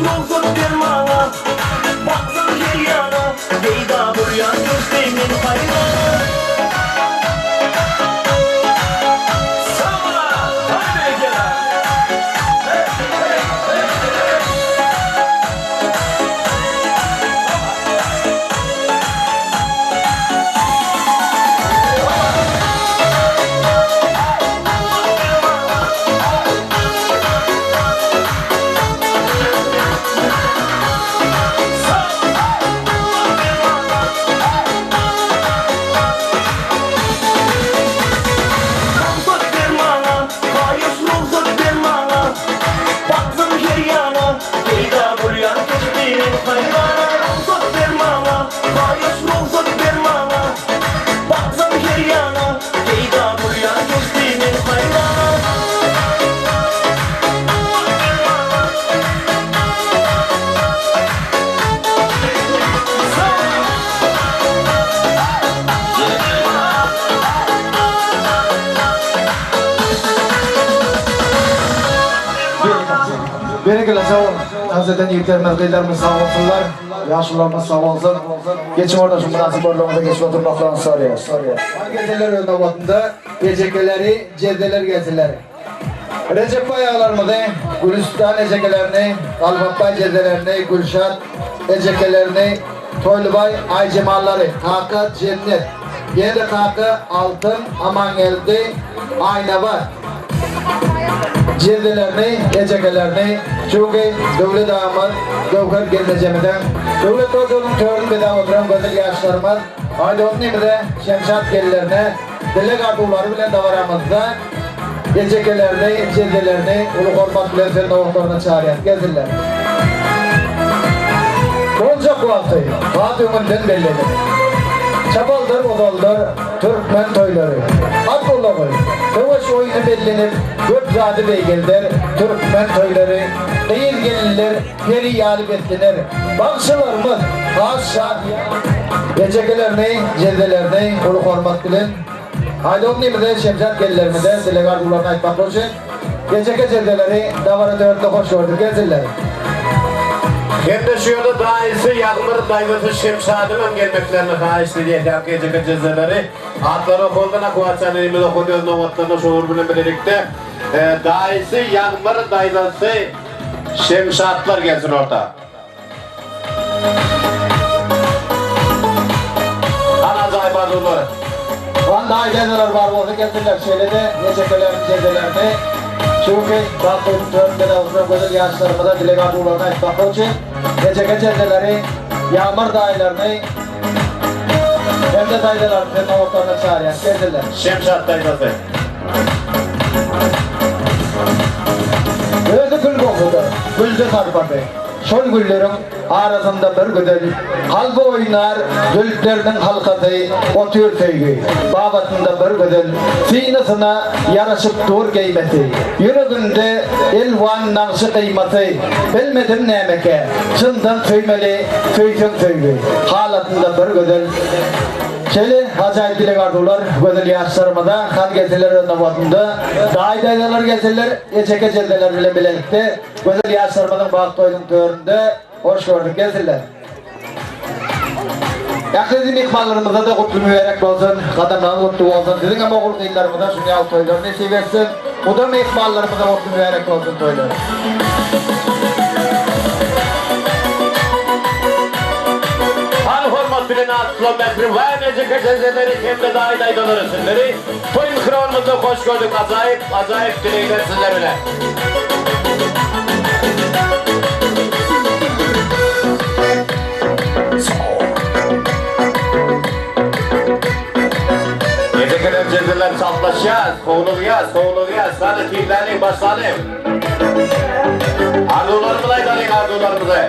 rugsat ber maňa Baksaň her ýana Peýda bolýan geçdi men haýrana. Sag bol hany berekella. Hey hey hey hey. Rugsat ber maňa, haýyş rugsat ber maňa, Baksam her ýana, peýda bolýan keşbi men haýrana. Rugsat ber maňa, haýyş rugsat ber maňa, Baksam her ýana, peýda bolýan keşbi men haýrana. Berekella sag boluň. Tans eden ýigitlerimiz, gyzlarymyz sag bolsunlar. Ýaşulularymyz sag bolsun. Geçiň orta şu mynasyp orunlaryňyza geçip oturmaklaryňyzy soraýarys. Gelseler öz nobatynda ejekeleri, jedeler gelseler. Rejepbaý agalarymyzy, Gülüstan ejekelerini, Galpakbaý jedelerini, Gülşat ejekelerini, Toýlybaý Aýjemallary, kaka Jennet, ýene-de kaka Altyn, Amangeldi, Aýnabat jedelerini, ejekelerini, çünki Döwlet agamyz, Göwher gelnejemiziň, Döwlet ojagynyň törüni bezäp oturan gözel ýaşlarymyz, Aýdogdy inimize, Şemşat gelinlerine dileg-arzuwlary bilen dabaramyzda Ejekelerini, jedelerini uly hormat bilen söz nobatlaryna çagyrýas. Gelsinler. Boljak wagty has öňünden bellenip, çapaldyr ozaldyr türkmen toýlary. At ulagy, söweş oýny bellenip, köp zady beýgelder türkmen toýlary. Gyz-gelinler peri ýaly beslener. Bagşylarymyz has şadyýan. Ejekelerini, jedelerini uly hormat bilen Aýdogdymyza, Şemşat gelinlerimize dileg arzuwlaryny aýtmaklyk üçin ejeke jedeleri dabara töründe hoş gördük. Gelsinler. Hem-de şu ýerde daýysy Ýagmyr, daýzasy Şemşadyň hem gelmeklerini haýyşt edýäs. Ýaňky ejeke jedeleri atlary okaldy, Nakuatjan inimiz okady öz nobatlarynda şolar bilen bilelikde daýysy Ýagmyr, daýzasy Şemşatlar gelsin orta. Han ajaýyp arzuwlar. Han daýy-dädeler bar bolsa gelsinler, şeýle-de ejekeleriň jedelerini şu günki bagt toýunyň töründe dagyslan gözel ýaşlarymyza dileg-arzuwlaryny aýtmaklyk üçin ejeke jedeleri, Ýagmyr daýylaryny hem-de daýzalaryny söz nobatlaryna çagyrýas, gelsinler. Şemşat daýzasy. Özi gül bolsa-da, gülde sarpasy. Şol gülleriň arasynda bir güzel kalby oýnar, zülpleriniň halkasy otyr söýgi babatynda bir güzel synasyna ýaraşyp dur geýmesi, ýüreginde elwan nagşy gyýmasy, bilmedim nämekä, çyndan söýmeli söýseň söýgi halatynda bir güzel Şeýle ajaýyp dileg-arzuwlar gözel ýaşlarymyza, han gelseler öz nobatynda, daýy-daýzalar gelseler, ejeke-jeldeler bilen bilelikde Gözel ýaşlarymyzyň bagt toýunyň töründe hoş gördük gelsinler. Ähli myhmanlarymyza-da gutly mübärek bolsun, gadamlaryňyz gutly bolsun, siziň hem ogul gyzlaryňyza şuny ýaly toýlar nesip etsin. Guda myhmanlarymyza gutly mübärek bolsun toýlar. Han hormat bilen atly mähriban ejeke-jejeleri hem-de daýy-daýzalary sizleri toý mikronymyzda hoş gördük ajaýyp ajaýyp dilegler sizler bilen. Ejekeler jejeler çaltlaşýas, howlugýas, howlugýas, hany tizläliň başlalyň. Arzuwlarymyzy aýdalyň arzuwlarymyzy.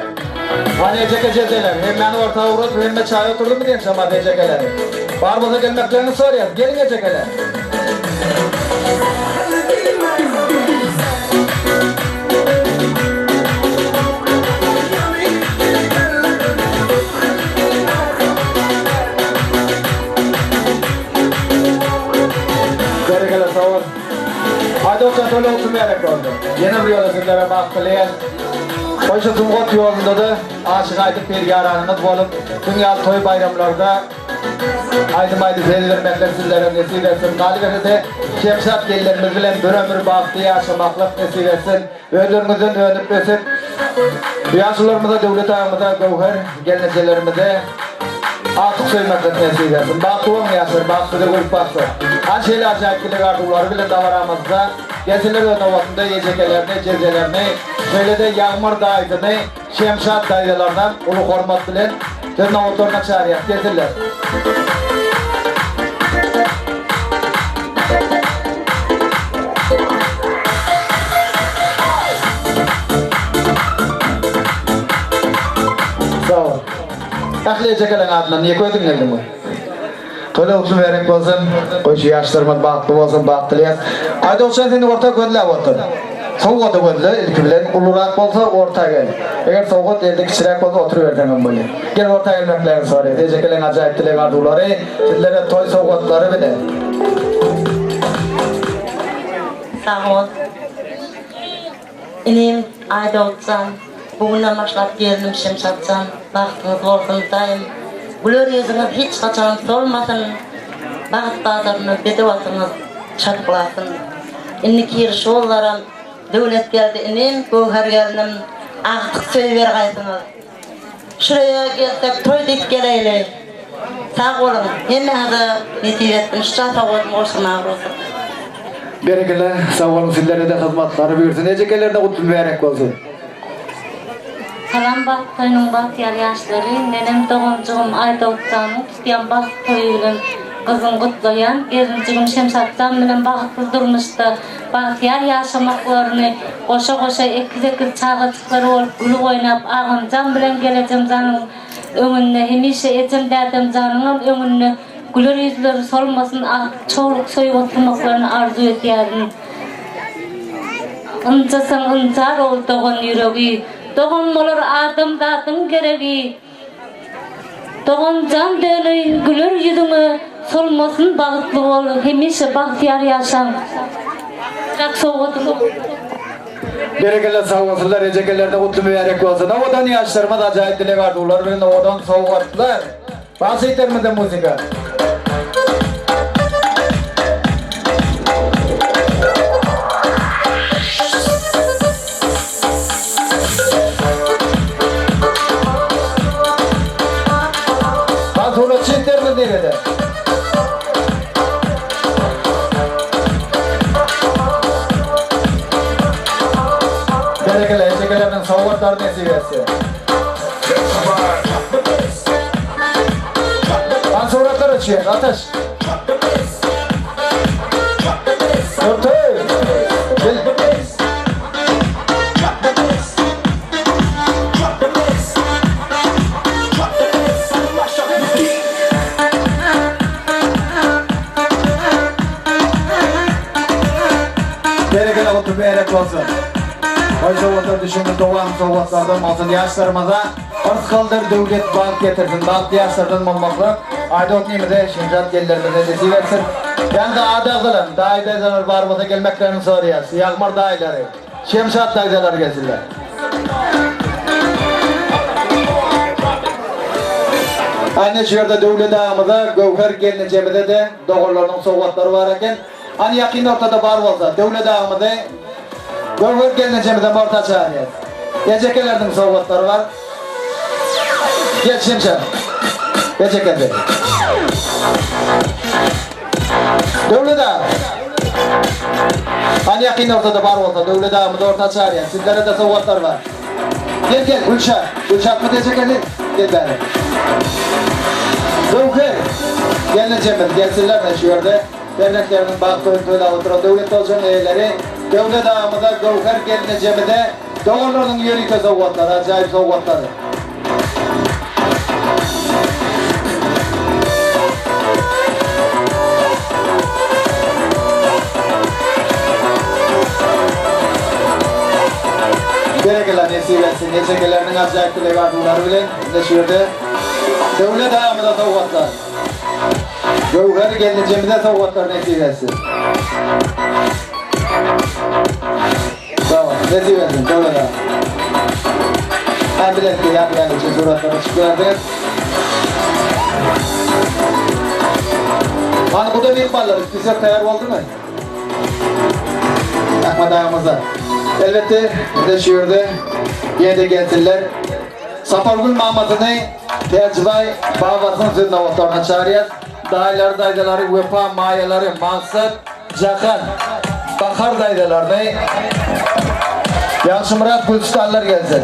Hany ejeke jejeler, hemmäni orta ugradyp hemme çaý oturdymy diýen şamar ejekeleri. Bar bolsa gelmekleriňizi soraýas, geliň ejekeler. Berekella sag bol. Aýdogjan töleg üçin bärek boldy. Ýene bir ýola sizlere bagt dileýän. Goý şu sungat ýolunda-da aşyk aýdyp bir ýaranyňyz bolup, şuň ýaly toý-baýramlarda aýdym aýdyp hezil bermekler sizlere nesip etsin. Galyberse-de, şemşat gelnlerimiz bilen bir ömür bagtly ýaşamaklyk nesip etsin. Özleriňizden önüp ösüp, ýaşulularymyza, Döwlet agamyza, Göwher gelnejelerimize agtyk söýmeklik nesip etsin. Bagtly boluň ýaşlar, bagt size gülüp baksyn. Hany şeýle ajaýyp dileg arzuwlary bilen dabaramyzda gelseler öz nobatynda ejekelerini, jejelerini, şeýle-de Ýagmyr daýysyny, Şemşat daýzalarynam uly hormat bilen söz nobatlaryna çagyrýas. Gelsinler. Sag bol. Ähli ejekeleň adyndan niýe közüň geldiň? Toýlar gutly mübärek bolsun. Goý şu ýaşlarymyz bagtly bolsun, bagt dileýäs. Aýdogşan seni orta gözläp otyr. Sowgady gözle ilki bilen ulurak bolsa orta gel. Eger sowgat elde kiçiräk bolsa oturyberseňem bolýar. Gel orta gelmeklerini soraýas. Ejekeleň ajaýyp dileg arzuwlary sizlere toý sowgatlary bilen. Sag bol. Inim Aýdogdyjan, bu günden başlap gelnim Şemşatjan, bagtyňyz bolsun daýym. Güler ýüzüňiz hiç haçan solmasyn, bagt bazarynda bedew atyňyz çapglasyn. Indiki ýyl şollaram Döwletgeldi inim, Göwher gelnim, agtyk söýübergaýsyňyz. Şuraya gelsek toý diýip geleýli. Sag boluň. Hemmäňize nesip etsin. Şu çaý sowgadymy goşurmaga rugsat. Berekella sag boluň sizlerede hyzmatlary buýursun ejekelerine gutly mübärek bolsun. Salam bagt toýunyň bagtyýar ýaşlary menem doganjygym Aýdogdyjanyň tutýan bagt toýy bilen gyzyn gutlaýan gelinjigim Şemşatjan bilen bagtly durmuşda bagtyýar ýaşamaklaryny goşa goşa ekiz ekiz çagajyklary bolup gülüp oýnap agamjan bilen gelejemjanyň öňünde hemişe ejem dädemjanyňam öňünde güler ýüzleri solmasyn agtyk çowluk söýüp oturmaklaryny arzuw edýärin. Ynjasaň ynjar ol dogan ýüregi Dogan bolar adamzadyň geregi. Doganjan döneýin güler ýüzüňe solmasyn bagtly bol hemişe bagtyýar ýaşaň. Rak sowgadym. Berekella sag bolsunlar ejekelerde gutly mübärek bolsun owadan ýaşlarymyz ajaýyp dileg arzuwlar bilen owadan sowgatlar Bagşy muzika. Lan suratçy ýigitlerimiz nirede? Berekella, ejekeleriniň sowgatlary nesip etsin. Lan suratlar öçýär, ataş. Örtü! Gel. Berekella gutly mübärek bolsun. Goý sowgatlar düşüňiz dowam sowgatlardan bolsun ýaşlarymyza yrsgaldyr döwlet bagt getirsin bagtly ýaşlardan bolmaklyk Aýda otnymyza Şemşat gellerimize nesip etsin. Ýaňky ady agzalan daýy daýzalar bar bolsa gelmeklerini soraýas Ýagmyr daýylary. Şemşat daýzalar gelsinler. Aýna şu ýerde Döwlet agamyza, Göwher gelnejemize-de doganlarynyň sowgatlary bar eken. Hany ýakyn ortada bar bolsa, Döwlet agamyzy, Göwher gelnejemizem orta çagyrýas. Ejekeleriniň sowgatlary bar. Gel Şemşat. Ejekesi. Döwlet aga. Hany ýakyn ortada bar bolsa Döwlet agamyzy orta çagyrýan. Sizlere-de sowgatlar bar. Gel gel Gülşat. Gülşatmy ejekesi? Gel bäri. Göwher. Gelnejemiz gelsinler-de şu ýerde. Perzentleriniň bagt toýuny toýlap oturan Döwlet Dogjan eýeleri Döwlet agamyza, Göwher gelnejemize doganlarynyň ýörite sowgatlary, ajaýyp sowgatlary. Berekella nesip etsin ejekeleriniň ajaýyp dileg arzuwlary bilen ine şu ýerde Döwlet agamyza sowgatlar. Göwher gelnejemize sowgatlar nesip etsin. Tamam, nesip etsin Döwlet aga. Hem bilelikde ýadygärlik üçin suratlara çykýardyňyz. Hany guda myhmanlar, ispisok taýýar boldumy? Ahmet agamyza. Elbetde, indi şu ýerde ýene-de gelsinler. Sapargül mamasyny Täjibaý babasynyň söz nobatlaryna çagyrýas. Daýylary, daýzalary, Wepa, Maýalary, Maksat, Jahan, Bahar daýzalaryny Ýagşymyrat Gülüstanlar gelsin.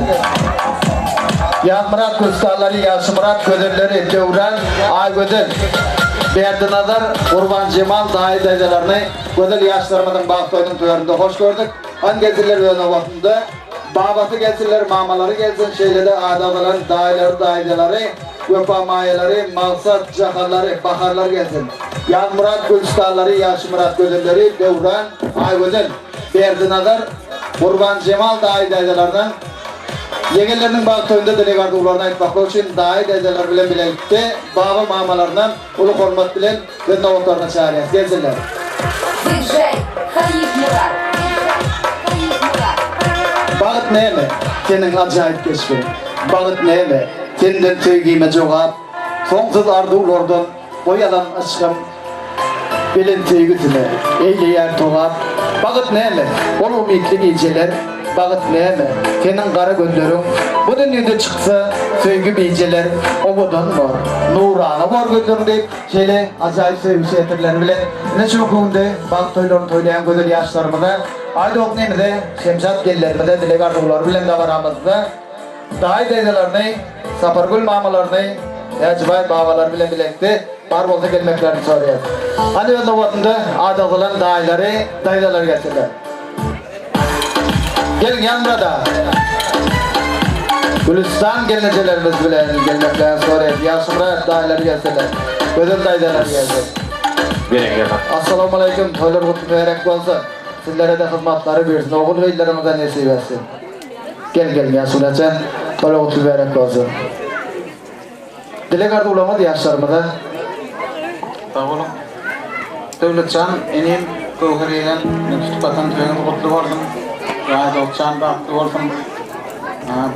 Ýazmyrat Gülüstanlary, Ýagşymyrat Gözelleri, Döwran, Aýgözel, Berdinazar, Gurbanjemal daýy daýzalaryny gözel ýaşlarymyzyň bagt toýunyň töründe hoş gördük. Hany gelsinler öz nobatynda. Babasy gelsinler, mamalary gelsin, şeýle-de ady agzalan daýylary, daýzalary, Wepa Maýalary, Magsat Jahanlary, Baharlar gelsin. Ýazmyrat Gülüstanlary, Ýagşymyrat Gözelleri, Döwran, Aýgözel, Berdinazar, Gurbanjemal daýy-daýzalarynyň ýegenleriniň bagt toýunda dileg-arzuwlaryny aýtmaklyk üçin daýy-daýzalary bilen bilelikde baba-mamalarynam uly hormat bilen öz nobatlaryna çagyrýas. Gelsinler. DJ Haýytmyrat Haýytmyrat. Bagt näme? Seniň ajaýyp keşbiň. Bagt näme? Senden söýgime jogap. Soňsuz arzuwlardan boý alan yşgym. Belent söýgüsine eýleýär togap. Bagt näme? Ol umytly gijeler. Bagt näme? Seniň gara gözleriň. Bu dünýede çyksa söýgi bijeler. Owadan bor, nurana bor gözleriň diýip, şeýle ajaýyp söýgi setirleri bilen ine şu günde bagt toýlaryny toýlaýan gözel ýaşlarymyza, Aýdogdy inemize, Şemşat gellerimize dileg-arzuwlary bilen dabaramyzda Daýy-daýzalaryny, Sapargül mamalaryny, Täjibaý babalary bilen bilelikde bar bolsa gelmeklerini soraýas. Hany öz nobatynda ady agzalan daýylary, daýzalary gelsinler. Geliň ýanymyza-da. Gülüstan gelnejelerimiz bilen gelmeklerini soraýas. Ýagşymyrat daýylary gelsinler. Gözel daýzalary gelsin. Berekella. Assalamualeýkum, toýlar gutly mübärek bolsun. Sizlere-de hyzmatlary buýursun, ogul-gyzlaryňyza nesip etsin. Gel gel ýaşuly jan toýa gutly mübärek bolsun. Dileg arzuwlaryňyz ýaşlarymyza. Sag boluň. Döwletjan inim Göwher ýegen men tutup atan toýuňyz gutly bolsun. Aýdogtjan bagtly bolsun.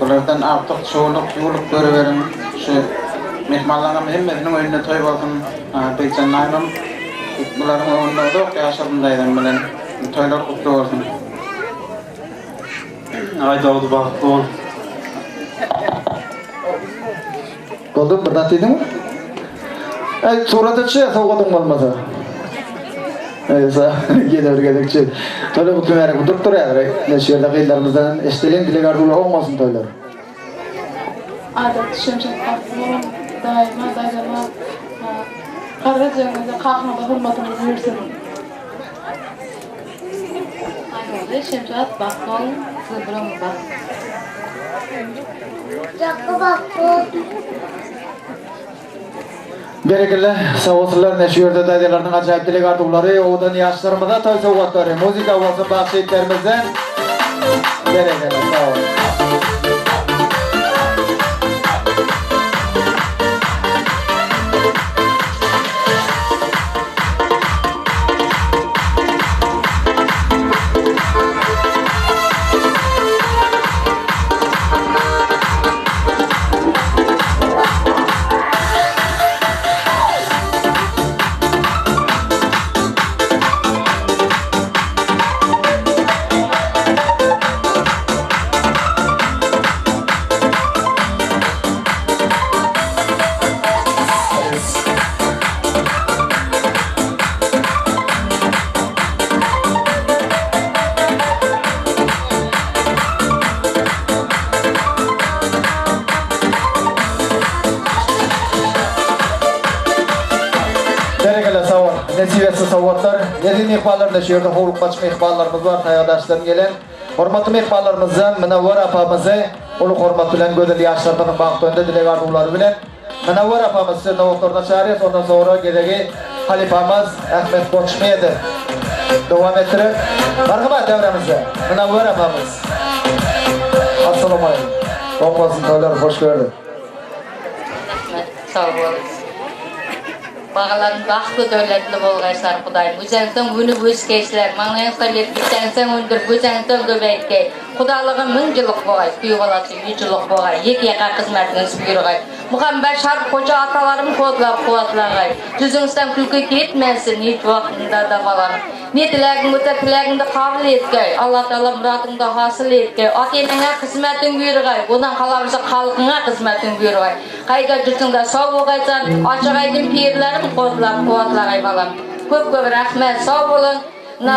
Bulardan agtyk çowluk ýuwluk göreweriň. Şu myhmanlaryňam hemmesiniň öýünde toý bolsun. Begjan daýymam bularyň öňünde uzak ýaşasyn daýzam bilen. Toýlar gutly bolsun. Aýdogdy bagtly bol. Boldy bir zat diýdiňmi? Äý surata çyk sowgadyň bolmasa. Eýse ýene bir gezek çyk. Toýlar gutly mübärek durup dur häzir. Ine şu ýerde gyzlarymyzdan eşideliň dileg arzuwlar oň bolsun toýlar. Adat Şemşat bagtly boluň daýyma daýzama garry ejeňize kakaňyza hormatyňyz ýürsün. Aýdogdy Şemşat bagtly boluň size bir ömür bagt. Jakgy bagtly bol. Berekella, sag bolsunlar, ine şu ýerde daýzalarynyň ajaýyp dileg arzuwlary, owadan ýaşlarymyza toý sowgatlary, muzika bolsun bagşy ýigitlerimizden. Berekella, sag boluň. Berekella sag bol. Nesip etsin sowgatlar. Eziz myhmanlar şu ýerde howlukmaç myhmanlarymyz bar taýadaşdan gelen. Hormatly myhmanlarymyzdan Münewwer apamyzy uly hormat bilen gözel ýaşlarymyzyň bagt toýunda dileg arzuwlary bilen Münewwer apamyz söz nobatlaryna çagyrýas, ondan soňra gezegi halypamyz Ahmet Goçmyýedow dowam etdirer. Merhamat döwrämizde Münewwer apamyz. Assalamu aleýkum. Oň bolsun toýlar hoş gördük. Rahmet sag bol. Bagalarym bagtly döwletli bolgaýsar Hudaýym güjenseň güni güýçgeýsler maňlaýyňsa lep biçenseň öndür güjenseň göbeýtgeý Hudalygy müň jyllyk bogaý küý balasy ýüz jyllyk bogaý ýek ýeka hyzmatyňyz buýurgaý Muhammet Şarp hoja atalarym kodlap kuwatlagaý Jüzüňizden külki gitmesin hiç wagtynda-da balam Ne tilägiň bolsa tilägiňdi kabyl etgeý Allatagala myradyňdy hasyl etgeý Ata-eneňe hyzmatyň buýurgaý ondan galaberse halkyňa hyzmatyň buýurgaý Gaýda jurtuňda sag bolgaýjan açyk aýdym pirlerim gollap kuwatlagaý balam köp köp rahmet sag boluň mına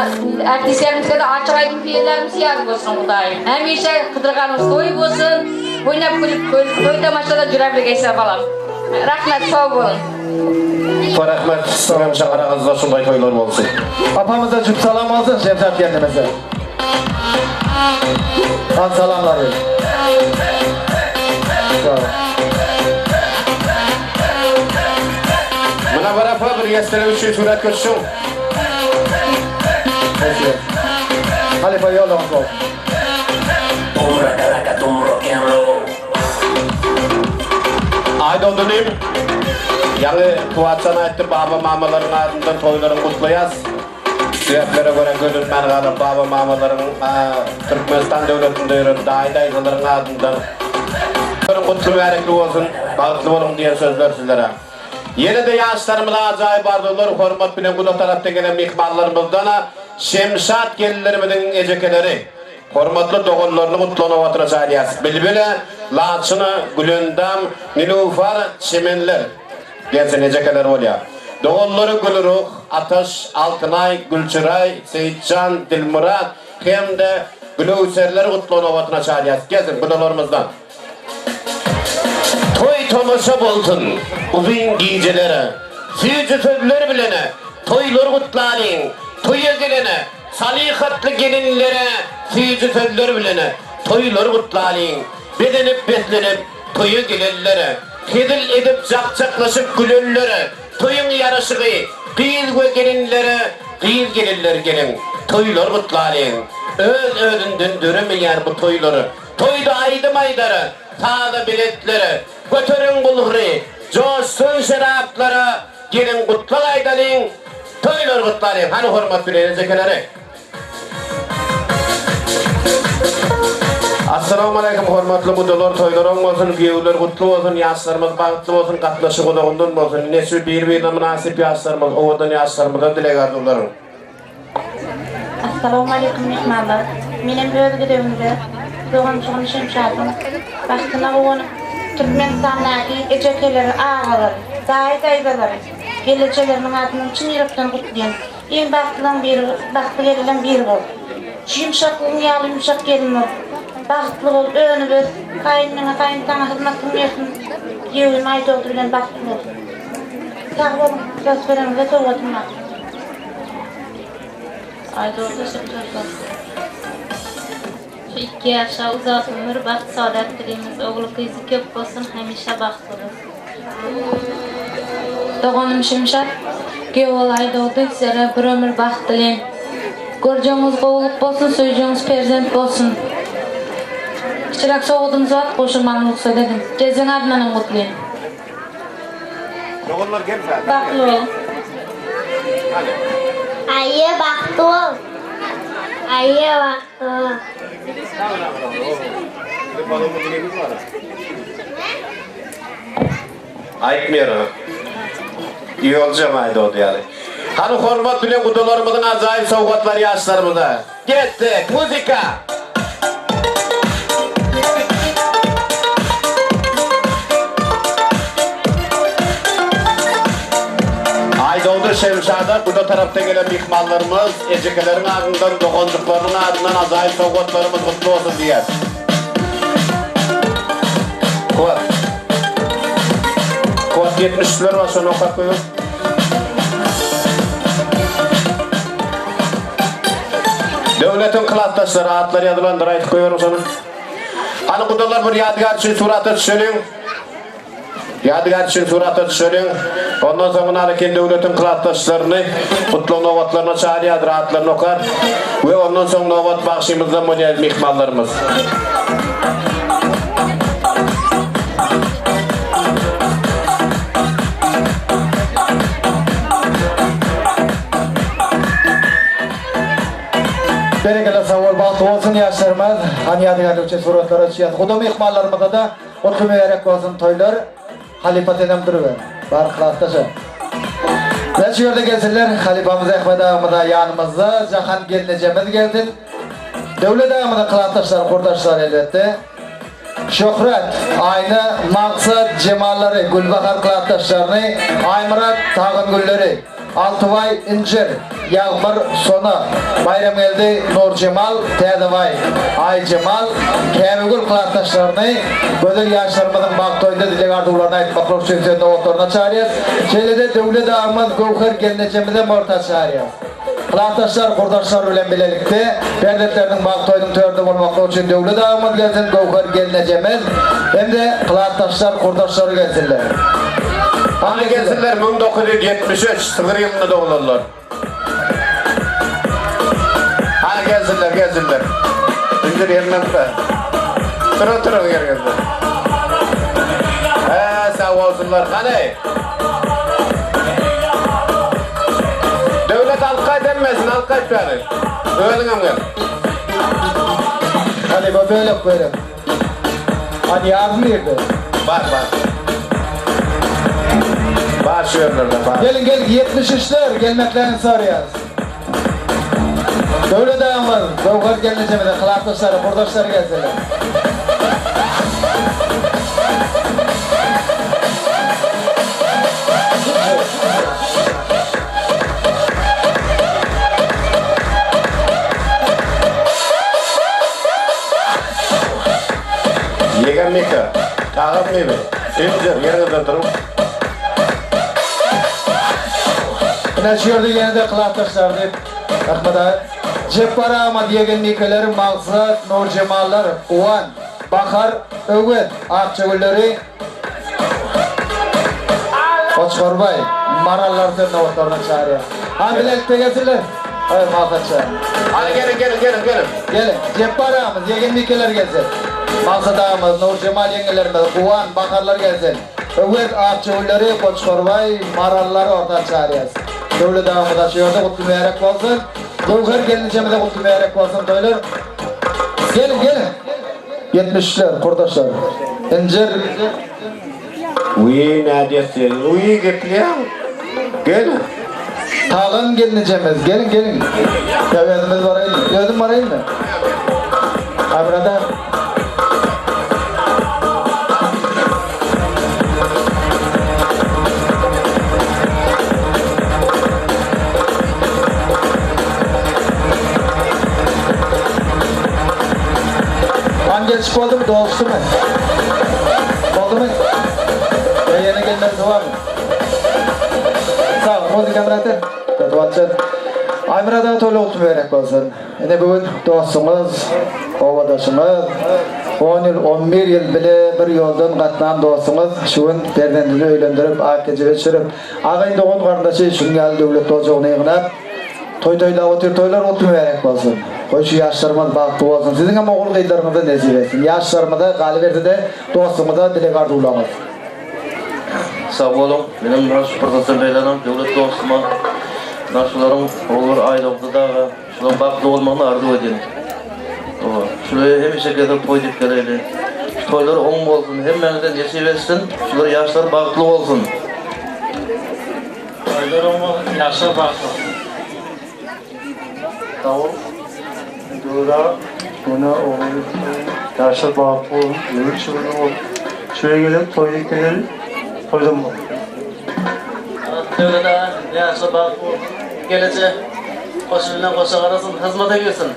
artistlerimizgede açyk aýdym pirlerimiz ýar bolsun hudaýym hemişe gydyrganyňyz toý bolsun oýnap gülüp toý tamaşada jüre bilgeýsä balam rahmet sag boluň. Upa rahmet siziňem şaňyragyňyzda şunday toýlar bolsun. Apamyza jüp salam bolsun Şemşat gelnimize. Al salamlary. Sag ol. Munawwar apa bir ýestelek üçin suratga düşüň. Nesip. Halypa ýoluňyz bolsun. Aýdogdy inim, ýaňy Kuwatjan aýtdy baba mamalaryň adyndan toýlaryňy gutlaýas. Däplere görä gözünmän galan baba-mamalaryň, Türkmenistan döwletinde ýören daýy-daýzalaryň adyndan Toýuň gutly mübärekli bolsun, bagtly boluň diýen sözler sizlere. Ýene-de ýaşlarymyza ajaýyp arzuwlar, hormat bilen guda tarapdan gelen myhmanlarymyzdan Şemşat gelinlerimiziň ejekeleri, hormatly doganlaryny gutly nobatyna çagyrýas. Bilbile, Laçyna, Gülendam, Nilufar, Çemenler. Gelsin ejekeler bolýar. Doganlary Gülruh, Ataş, Altynaý, Gülçyraý, Seýitjan, Dilmyrat hem-de Gülöwserleri gutlag nobatyna çagyrýarys. Gelsin gudalarymyzdan. Toý-tomaşa bolsun uzyn gijelere, Süýji sözler bilene toýlar gutlalyň, Toýa gelene, salyhatly gelinlere Süýji sözler bilene toýlar gutlalyň, Bezenip-beslenip Toýa gelenlere, hezil edip jak-jaklaşyp gülenlere, toýuň ýaraşygy, gyz we gelinlere, gyz-gelinler geliň, toýlar gutlalyň. Öz-özünden döremeýär bu toýlar. Toýda aýdym aýdara, saza beletlere, göteriň bulgury, joşsun şeraplara, geliň gutlag aýdalyň, toýlar gutlalyň. Hany hormat bilen ejekeleri. Assalamualeýkum hormatly gudalar toýlar oň bolsun giýewler gutly bolsun ýaşlarymyz bagtly bolsun gatnaşyk uzagyndan bolsun ine şu bir birine mynasyp ýaşlarymyz owadan ýaşlarymyza dileg arzuwlarym. Assalamualeýkum myhmanlar. Menem öz gezegimde doganjygym Şemşadyň bagtyna guwanyp Türkmenistandaky ejekeleri, agalary, daýy-daýzalary, gelnejeleriniň adyndan çyn ýürekden gutlaýan. Iň bagtlylaň biri, bagtly gelinleň biri bol. Şu ýumşaklygyň ýaly ýumşak gelin bol. Bagtly bol, önüp ös. Gaýyneňe, gaýynataňa hyzmatyň bersin. Giýewim Aýdogdy bilen bagtly bol. Sag boluň, söz bereniňize sowgadym bar. Aýdogdy Şükürdow. Şu ikki ýaşa uzak ömür, bagt saadat dileýmiz. Ogly gyzy köp bolsun, hemişe bagtly bolsun. Doganym Şemşat, Gewol Aýdogdy sizlere bir ömür bagt dileýin. Görjegiňiz gowulyk bolsun, söýjegiňiz perzent bolsun. Kiçiräk sowgadymyz bar, gowşurmagyny rugsat ediň. Jezzeň adyndanam gutlaýyn. Doganlar gel Bagtly boluň. Aýy bagtly bol. Aýy bagtly bol. Aýtmaýar. Ýoljam aýdogdy ýaly. Hany hormat bilen gudalarymyzyň ajaýyp sowgatlary ýaşlarymyza. Ketdik! Muzika! Aýdogdy Şemşada guda tarapdan gelen myhmanlarymyz ejekeleriň adyndan doganjyklarynyň adyndan ajaýyp sowgatlarymyz gutly bolsun diýýäs. Kuwat. Kuwat 73-ler bar şony okap goýuň. Döwletiň klasdaşlary atlary ýazylandyr aýdyp goýaryň şony. Hany gudalar bir ýadygär üçin surata düşeliň. Ýadygär üçin surata düşeliň. Ondan soň Narakin döwletiň klasdaşlaryny gutlag nobatlaryna çagyrýardyr atlaryny okar we ondan soň nobat bagşymyzdan bolýar myhmanlarymyz. Berekella sag bol bagtly bolsun ýaşlarymyz. Hany ýadygärlikçe suratlara düşýäs. Guda myhmanlarymyzada gutly mübärek bolsun toýlar. Halypa senem duruber. Bar klasdaşa. Ve şu ýerde gelsinler halypamyz Ahmet agamyza ýanymyzda Jahan gelnejemiz gelsin. Döwlet agamyzyň klasdaşlary gurdaşlary elbetde. Şöhrat, Aýna, Maksat, Jemallary, Gülbahar klasdaşlaryny, Aýmyrat, Tagangülleri, Altybaý, Injir, Ýagmyr, Sona, Baýramgeldi, Nurjemal, Täzebaý, Aýjemal, Käbegül klasdaşlaryny gözel ýaşlarymyzyň bagt toýunda dileg-arzuwlaryny aýtmaklyk üçin söz nobatlaryna çagyrýas. Şeýle-de Döwlet agamyz Göwher gelnejemizem orta çagyrýas. Klasdaşlar, gurdaşlar bilen bilelikde perzentleriniň bagt toýunyň töründe bolmaklygy üçin Döwlet agamyz gelsin, Göwher gelnejemiz hem-de klasdaşlar, gurdaşlary gelsinler. Hany gelsinler 1973 sygyr ýylynda doglanlar. Hany gelsinler, gelsinler. Injir ýerinden Tura tura ýer gelsin. Hä, sag bolsunlar. Hany. Döwlet alyp gaýt hemmesini alyp gaýt bäri. Özüňem gel. Hany bu bölek bölek. Hany ýazym nirde? Bar bar. Bar şu ýerlerde bar. Geliň geliň 73-ler gelmeklerini soraýarys. Döwlet agamyz, Göwher gelnejemize klasdaşlary, gurdaşlary gelseler. Ýegen Mika, tagam mebe, Injir, ýeriňizden turuň. Ine şu ýerde ýene-de klasdaşlar diýip, Ahmet aga, Jepbar agama diýegen Mikeleri Maksat, Nurjemallar, Guwan, Bahar, Öwez, Akjagülleri, Goçgarbaý, Marallar söz nobatlaryna çagyrýar. Hany bilelikde gelsinler. Aý, Maksatjan. Hany geliň, geliň, geliň, geliň. Geliň, Jepbar agamyz, ýegen Mikeler gelsin. Maksat agamyz, Nurjemal ýeňňelerimiz, Guwan, Baharlar gelsin. Öwez, Akjagülleri, Goçgarbaý, Marallary orta çagyrýas. Döwlet agamyza şu ýerde gutly mübärek bolsun. Göwher gelnejemize gutly mübärek bolsun toýlar. Geliň, geliň. Ýetmişler, kurdaşlar. Injir. Wiý, nädýäs sen? Wiý, gepleýäň. Gel. Tagan gelnejemiz, geliň, geliň. Ýa özümiz baraýynmy? Özüm baraýynmy? Aýmyrat aga. An gelişip boldumy, doluşdymy? Boldumy? Ýa ýene gelmesi barmy? Sag, muzika Myrat Gatwatjan. Aýmyrat aga toýly gutly mübärek bolsun. Ine bu gün dostuňyz, obadaşyňyz, on ýyl, on bir ýyl bile bir ýoldan gatnan dostuňyz şu gün perzendini öýlendirip, ak gije öçürip, agaýyn dogan garyndaşy şunuň ýaly döwletli ojagyna ýygnap, Toý toýlap otyr toýlar gutly mübärek bolsun. Goý şu ýaşlarymyz bagtly bolsun. Siziň hem ogul gyzlaryňyza nesip etsin. Ýaşlarymyza galybersede dostuňyza dileg arzuwlaňyz. Sag boluň. Menem muna şu pursatdan peýdalanyp Döwlet dostuma, muna şularyň ogullar Aýdogdy daga şularyň bagtly bolmagyny arzuw edýän. Hawa, şular hemişe gezek toý diýip geleýli. Şu toýlar oň bolsun, hemmäňize nesip etsin. Şular ýaşlar bagtly bolsun. Toýlar oň bolsun, ýaşlar bagtly bolsun. Sag bol. Döwlet aga, ene ogul ýaşlar bagtly bolsun, ömür çybyny bolsun. Şöyle geleli, toý diýip geleli, toýdan bolsun. Döwlet aga, ýaşlar bagtly bolsun. Geleje goşa bilen goşa garasyn, hyzmata girsin.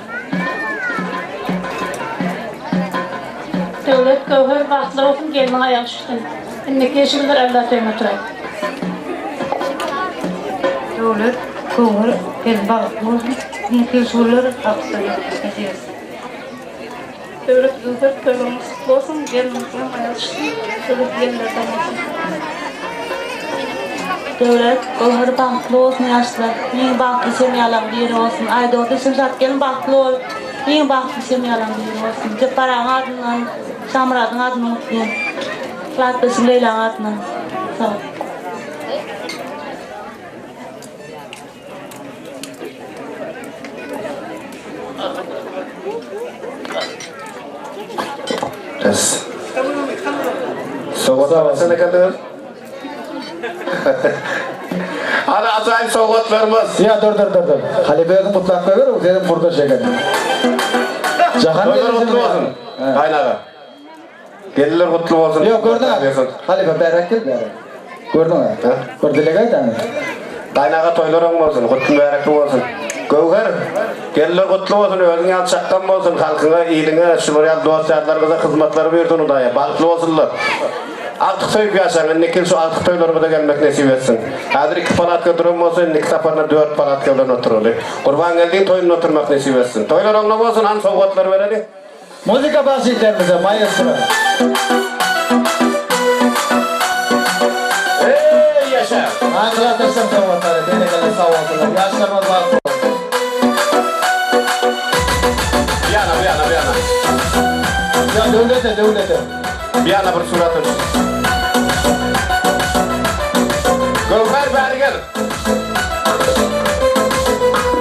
Döwlet Göwher bagtly bolsun gelniň aýagy düşsün. Indiki ýeşildir Alla söýüň oturay. Döwlet Göwher gelin bagtly bolsun. Indiki ýeşiller bagtly nesip etsin. Döwlet Göwher toýlaryňyz gutly bolsun gelniňiziňem aýagy düşsün döwlet gelinlerden bolsun. Döwlet Göwher bagtly bolsun ýaşlar iň bagtly semýalaň biri bolsun Aýdogdy Şemşat gelin bagtly bol. Iň bagtly semýalaň biri bolsun. Jepbar agaň adyndan, Şamyradyň adyndan gutlaýan. Klasdaşym Leýlaň adyndan. Sag bol. Sowgatlar sen ekende. Hadi ajaýyp sowgatlarymyz. Ýa dur dur dur dur. Halypa özüň gutlap goýber, o seniň gurdaş eken. Jahan Toýlar gutly bolsun. Gaýnaga. Gelinler gutly bolsun. Ýok, gördüň. Halypa bäräk gel bäräk. Gördüň. Bir dilek aýt ana. Gaýnaga toýlar oň bolsun, gutly mübärekli bolsun. Göwher, gelinler gutly bolsun, özüň ýaly çakgan bolsun, halkyňa, iliňe, şular ýaly dost-ýarlaryňyza hyzmatlary buýursun Hudaýa, bagtly bolsunlar. Agtyk söýüp ýaşaň, indiki ýyl şu agtyk toýlaryňyza gelmek nesip etsin. Häzir iki palatka duran bolsa, indiki saparyna dört palatka bilen oturaly. Gurbangeldiň toýunda oturmak nesip etsin. Toýlar oňuna bolsun, hany sowgatlary bereli. Muzika bagşytlarymyza, maestro. Eý ýaşa! Aňylatyrsyň sowgatlary, berekella sag bolsunlar, ýaşlarymyz bagtly bolsun. Bu ýana, bu ýana, bu ýana. Ýa döwlete, döwlete. Bu ýana bir surata düş. Göwher bäri gel.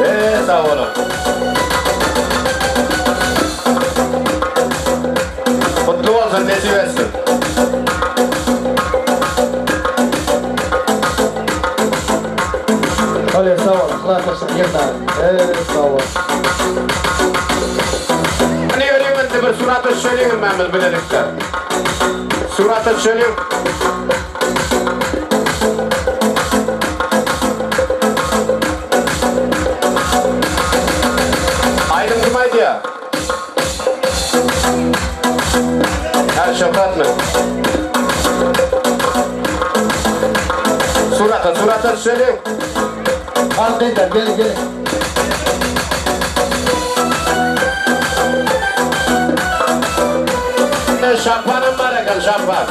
Eee sag boluň. Gutly bolsun nesip etsin. Bolýar sag bol yhlas ýygna eee sag bol. Hany ýörüň indi bir surata düşeliň hemmämiz bilelikde. Surata düşeliň. Aýdym kim aýdýar? Hä, Şöhratmy? Surata, surata düşeliň. Al gyzlar, geliň, geliň. Şampanam bar eken, şampan.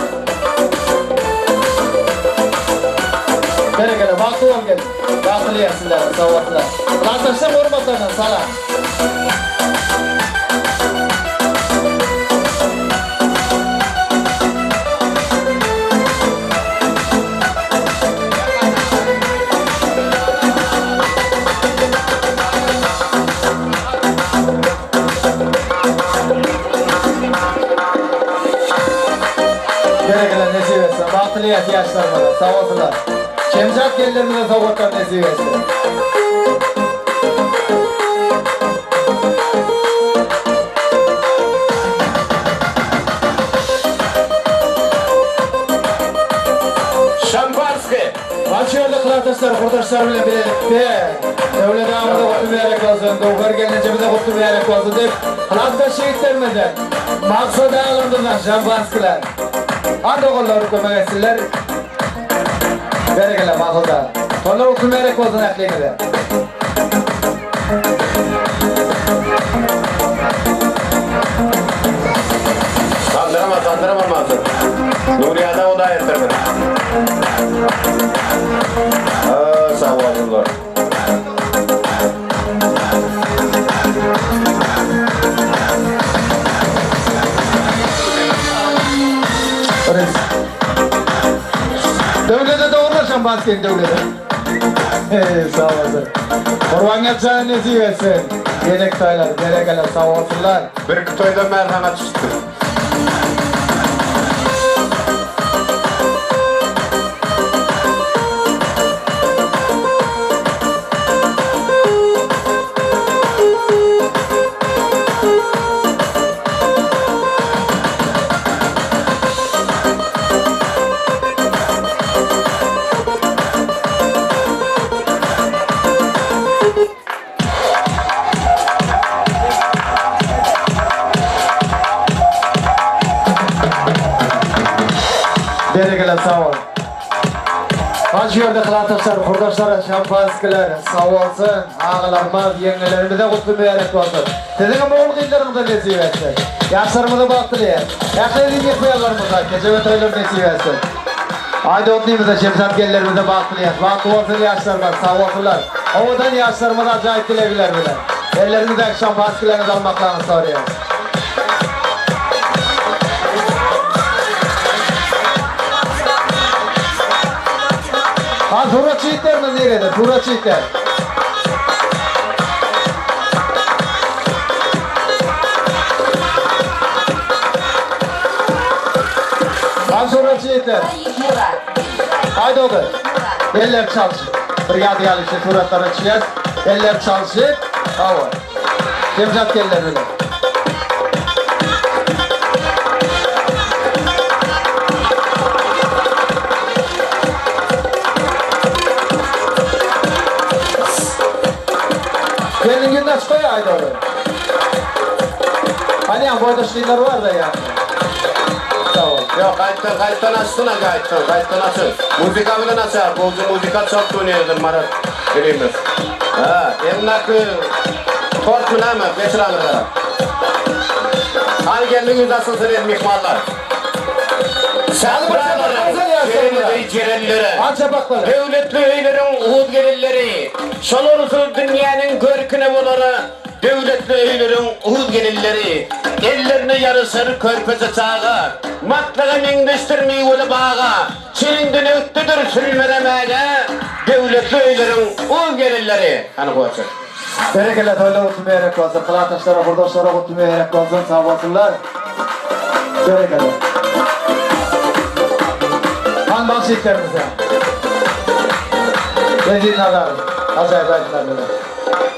Berekella, bagtly boluň gelin. Bagtly ýaşsynlar, sag bolsunlar. Klasdaşlar hormatlardan salam. Berekella nesip etsin. Bagtly ýaş ýaşlarymyza. Sag bolsunlar. Şemşat gelinlerimize sowgatlar nesip etsin. Şampanskiý. Baş ýerde klasdaşlar, gurdaşlar bilen bilelikde Döwlet agamyza gutly mübärek bolsun, Göwher gelnejemize gutly mübärek bolsun diýip, klasdaş ýigitlerimizden, Maksat agalarymyzdan şampanskiler. Han doganlar kömek etsinler. Berekella Maksat aga. Toýlar gutly mübärek bolsun ähliňize. Sandyrama, sandyrama Mansur. Nurýada o da ýetirmeli. Ha, sag bolsunlar. Döwlete dogrular şampanskiýni döwlete. Hey, sag bolsun. Gurbangeldi jana nesip etsin. Gezek toýlar, berekella, sag bolsunlar. Birki toýdan bäri saňa düşüpdir. Berekella sag bol. Ha şu ýerde klasdaşlar, gurdaşlar, şampanskiler sag bolsun. Agalarymyz, ýeňňelerimize gutly mübärek bolsun. Siziň hem ogul gyzlaryňyza nesip etsin. Ýaşlarymyza bagt dileýän. Ähli eziz ýetmeýänlerimize kejebe toýlar nesip etsin. Aý dostumyza Şemşat gelinlerimize bagt dileýäs. Bagtly bolsun ýaşlarymyz, sag bolsunlar. Owadan ýaşlarymyz ajaýyp dilegler bilen. Elleriňizdäki şampanskilerňizi almaklaryňyzy soraýas. Ha suratçy ýigitlerimiz nirede? Suratçy ýigitler. Han suratçy ýigitler. Aýdogdy. Eller çalşyp. Bir ýadygärlik üçin suratlara düşýäs. Eller çalşyp. Hawa. Şemşat gelinler bilen. Gelin ýüzüni açyp goý Aýdogdy. Hany boýdaş gyzlar bar-da ýanynda. Sag bol. Ýok, gaýtdan, gaýtdan açsyn-a, gaýtdan, gaýtdan açyn. Muzyka bilen açar, gowja muzyka çalyp oýnaýardyr Marat inimiz. Hä, elindäki tortmy näme, geçir aňry tarap. Hany gelniň ýüzi açylsyn indi myhmanlar. Sähralaryň jerenleri jerenlere, döwletli öýleriň uz gelinleri, şolarsyz dünýäniň görküne bolara, Döwletli öýleriň uz gelinleri, Ellerine ýaraşar körpeje çaga, Matlaga meňzeşdir miweli baga, Çilinden ökdedir sülmeremäge, Döwletli öýleriň uz gelinleri. Hany goçak. Berekella toýlar gutly mübärek bolsun klasdaşlara gurdaşlara gutly mübärek bolsun sag bolsunlar Berekella Han bagşy ýigitlerimize Eziz Nazar ajaýyp aýdymlar bilen.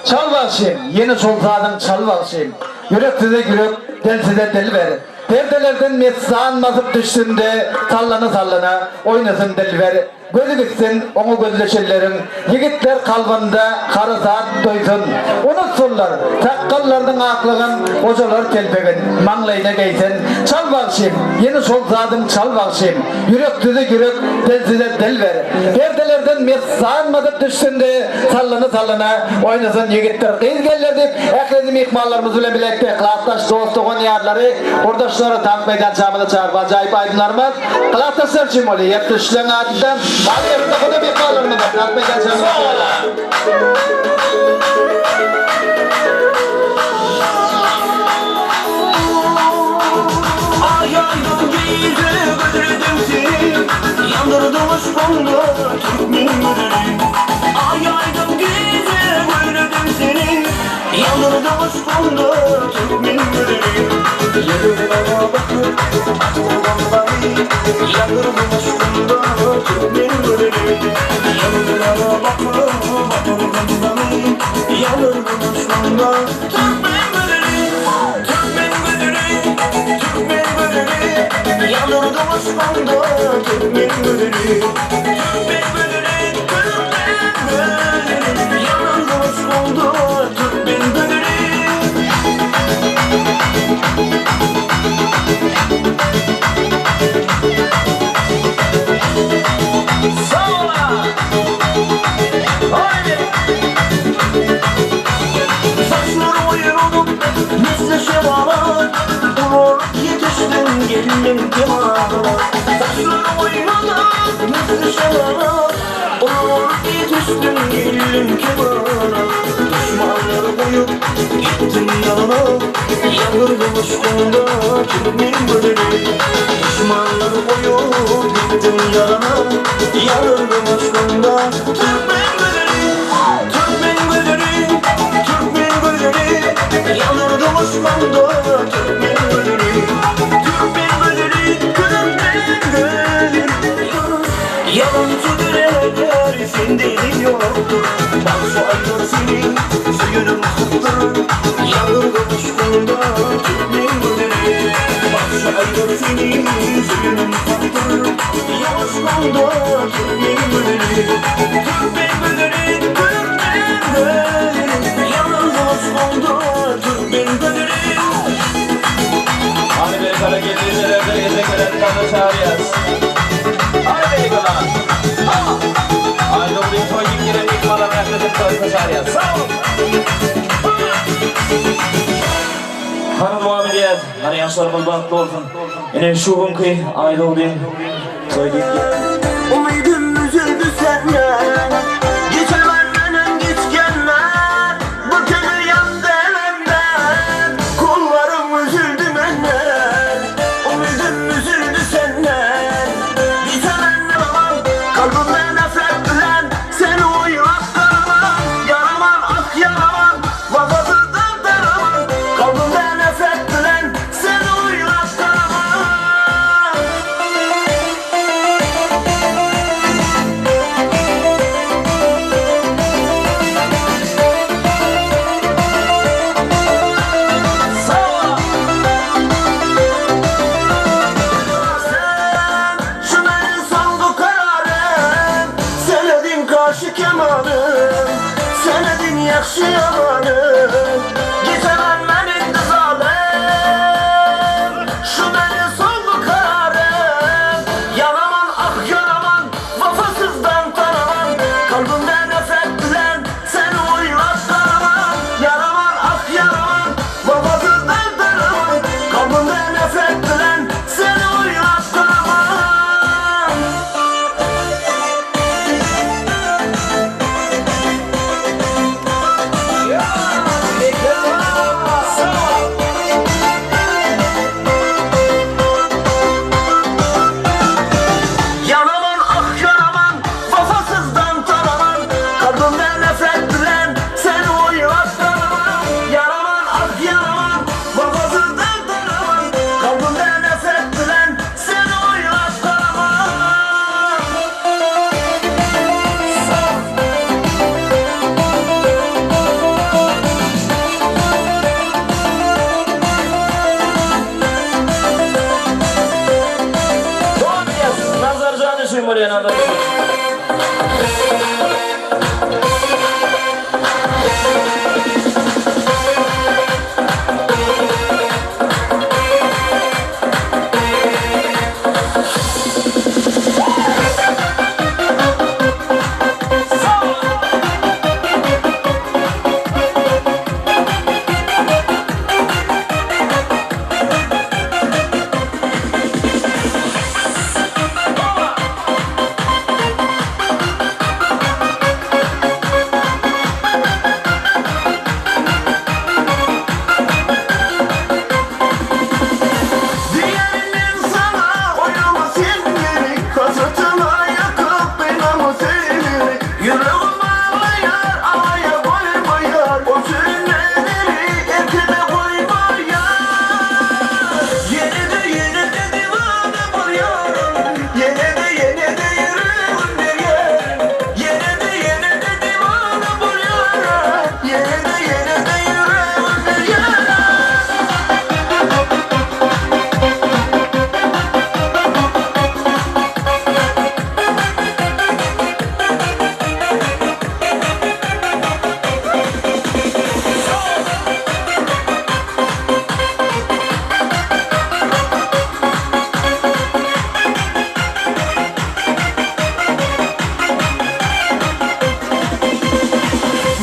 Çal bagşym, ýene şol sazyň çal bagşym. Ýürek size ýürek, dil size dil ber. Perdelerden messan basyp düşsün-de, sallana-sallana oýnasyn dilber. Gözi gitsin oňa gözleşenleriň, ýigitler kalbynda harasat duýsun. Unutsunlar sakgallarynyň aklygyn, gojalar telpegin maňlaýyna geýsin. Çal bagşym, ýene şol sazyň çal bagşym. Ýürek size ýürek, dil size dil ber. Perdelerden messan basyp düşsün-de, Sallana-sallana oýnasyn ýigitdir gyz geller diýip, ähli myhmanlarymyz bilen bilelikde klasdaş dost-dogan ýarlary, gurdaşlary tans meýdançamyza çagyryp ajaýyp aýdymlarymyz klasdaşlar üçin bolýar. Ýetişleň adyndan galyberse huda myhmanlarymyza tans meýdançamyza çagyrýar. Aýaýdym gije gözledim seni Ýandyrdyň yşkyňda türkmen gözeli Aýaýdym gije gözledim seni Ýandyrdyň yşkyňda türkmen gözeli Ýüzüňe bakyp atdyrdyň gany Ýandyrdyň yşkyňda türkmen gözeli Ýüzüňe bakyp atdyrdyň gany Ýandyrdyň yşkyňda türkmen gözeli Türkmen gözeli Türkmen gözeli Ýandyrdyň yşkyňda türkmen gözeli Türkmen gözeli Türkmen gözeli Ýandyrdyň yşkyňda türkmen gözeli. Sag Haydi. Saçları oýnadyp misli şemala Ulalyp ýetişdiň gelniň kemala Saçlary oýnadyp misli şemala Ulalyp ýetişdiň gelniň kemala Duşmanlary goýup gitdiň ýalana Ýandyrdyň yşkyňda türkmen gözeli Duşmanlary goýup gitdiň ýalana Ýandyrdyň yşkyňda türkmen gözeli Türkmen gözeli, türkmen gözeli, Ýandyrdyň yşkyňda türkmen gözeli. Türkmen gözeli, türkmen gözeli, Ýalançy direler sende ýokdur. Bagşy aýdar seni söýenim hakdyr, Ýandyrdyň yşkyňda türkmen gözeli. Bagşy aýdar seni söýenim hakdyr, Ýaşkyňda türkmen gözeli. Türkmen gözeli, türkmen gözeli, Ýalňyz goşgumda türkmen gözeli. Hany berekala gelnejelerde ejekeleri tansa çagyrýas. Hany berekala. Ha! Aýdogdyň toý diýip gelen myhmanlaryň ählisini toýsa çagyrýas. Sag boluň. Ha! Hany dowam edýäs. Hany ýaşlarymyz bagtly bolsun. Ine şu günki Aýdogdyň toý diýip Umydym üzüldü senden Geçemem menem geçgenler Bu kömür yandı elimden Kollarım üzüldü menden Umydym üzüldü senden Geçemem aman Kalbimde nefret bilen Seni oylap karaman Yaraman ah yaraman Vefasızdan daraman Kalbimde nefret bilen Seni oylap karaman. Ýaşy kemalym, Senedin ýagşy ýamanym, Gitemen men indi zalym, Şu meniň soňky kararym. Ýanaman ah ýanaman, Wepasyzdan tanaman, Kalbymda nefret bilen, Seni oýlap galaman. Ýanaman ah ýanaman, Wepasyzdan tanaman, Kalbymda nefret bilen, Seni oýlap galaman. Ýanaman ah ýanaman, Wepasyzdan tanaman, Kalbymda nefret bilen Seni oýlap galaman. Ýanaman ah ýanaman, Wepasyzdan tanaman, Kalbymda nefret bilen Seni oýlap galaman. Dowam edýäs. Nazarjan üçin bolýar Nazar üçin. Diýerin men saňa oýlama sen meni, Hasratyňa ýakyp gynama sen meni. Ýüregim aglaýar, aýa goýmaýar, O sürünmeleri erkime goýmaýar. Ýene-de, ýene-de diwana bolýaryn, Ýene-de, ýene-de ýüregim berýärin. Ýene-de, ýene-de diwana bolýaryn, Ýene-de, ýene-de ýüregim berýärin.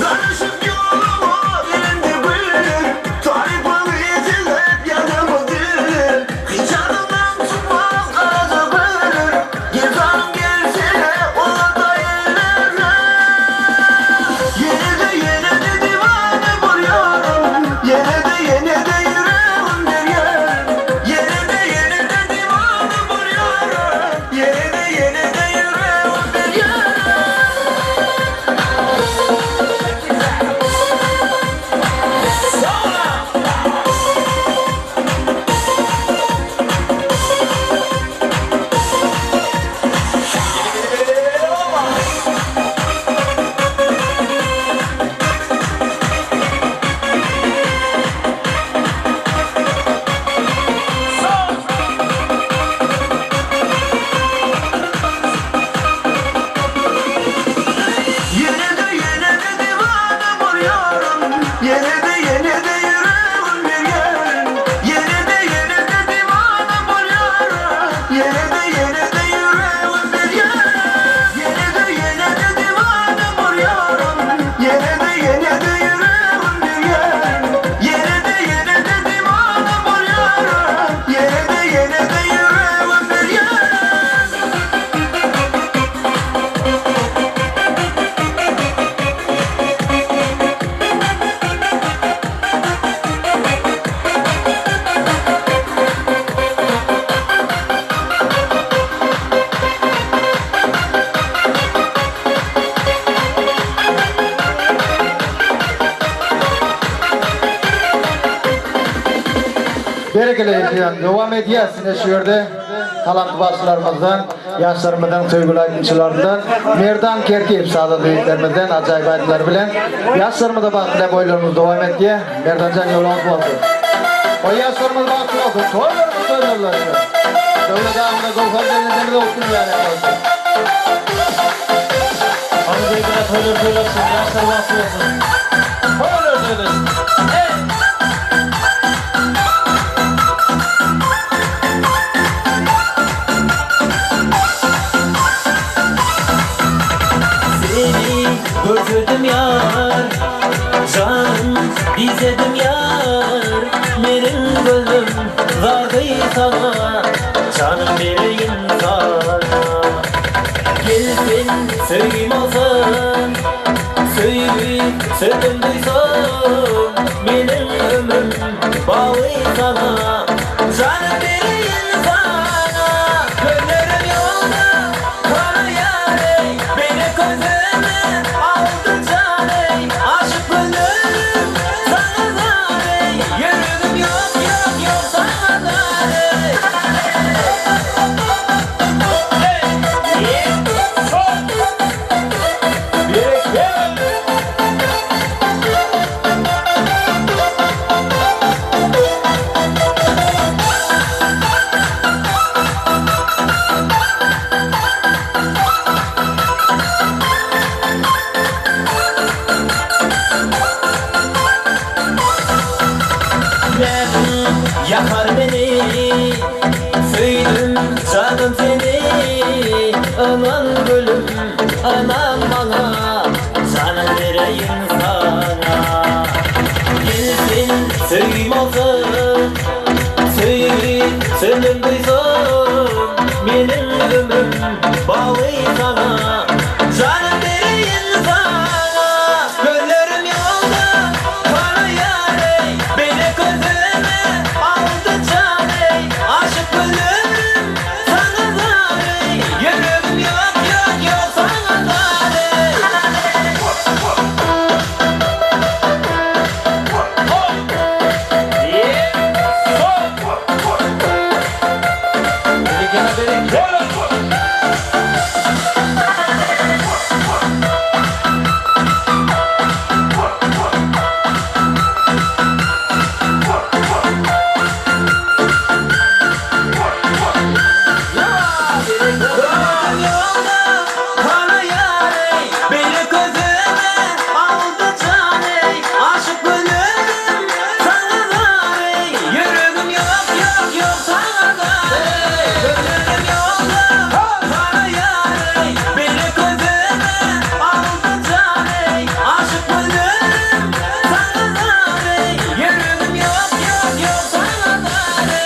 Garaşyp ýoluma indi güller, Tarypyňy esilip ýadyma diller. Hiç ýadymdan çykmaz garaja gözler, Gel janym gelsene oda ellere. Ýene-de ýene-de diwana bolýaryn, Ýene-de ýene-de ýüregim berýärin. Ýene-de ýene-de diwana bolýaryn, Ýene-de ýene-de ýüregim berýärin. Ýene-de ýene-de diwana bolýaryn, Ýene-de ýene-de ýüregim berýärin. Ýene-de ýene-de diwana bolýaryn, Ýene-de ýene-de ýüregim berýärin. Ýene-de ýene-de diwana bolýaryn, Ýene-de ýene-de ýüregim berýärin. Ýene-de ýene-de diwana bolýaryn, Ýene-de ýene-de ýüregim berýärin. Berekella ýekejan dowam edýäs ine şu ýerde talantly bagşylarymyzdan ýaşlarymyzyň söýgüli aýdymçylaryndan Merdan Kerkiýew sazanda ýigitlerimizden ajaýyp aýdymlary bilen ýaşlarymyza bagt diläp oýunlarymyz dowam etýär. Merdanjan ýoluňyz bolsun. Goý ýaşlarymyz bagtly bolsun. Toýlarymyz toýlarlaşsyn. Döwlet agamyza Göwher gelnejemize olsun mübärek bolsun. Toýlar toýlaşsyn, ýaşlar bagtly bolsun. Toýlar toýlaşsyn. Hey! Seni görsedim ýar, Janym diýsedim ýar, Meniň gözüm zardy saňa, Janym bereýin saňa. Gel sen söýgim olsun, Söýgi sözüm duýsun, Meniň ömrüm bagly saňa, Janym bereýin saňa. Gözlerim ýolda garaýar eý, Beýle gözüme aldy jan eý, Aşyk gönlüm saňa zar eý, Ýüregim ýok, ýok, ýok saňa zar eý. Ýakar meni Söýdüm janym seni Ynan gülüm ynan maňa Janym bereýin saňa Gel sen söýgim olsun Söýgi sözüm duýsun Meniň ömrüm bagly saňa Janym bereýin saňa Gözlerim ýolda garaýar eý Beýle gözüme aldy jan eý Aşyk gönlüm saňa zar eý Ýüregim ýok ýok ýok saňa zar eý. Gözüm ýolda garaýar eý, Beýle gözüme aldy jan eý, Aşyk gönlüm saňa zar eý, Ýüregim ýok, ýok, ýok saňa zar eý. Gözlerim ýolda garaýar eý, Beýle gözüme aldy jan eý, Aşyk gönlüm saňa zar eý, Ýüregim ýok, ýok, ýok saňa zar eý.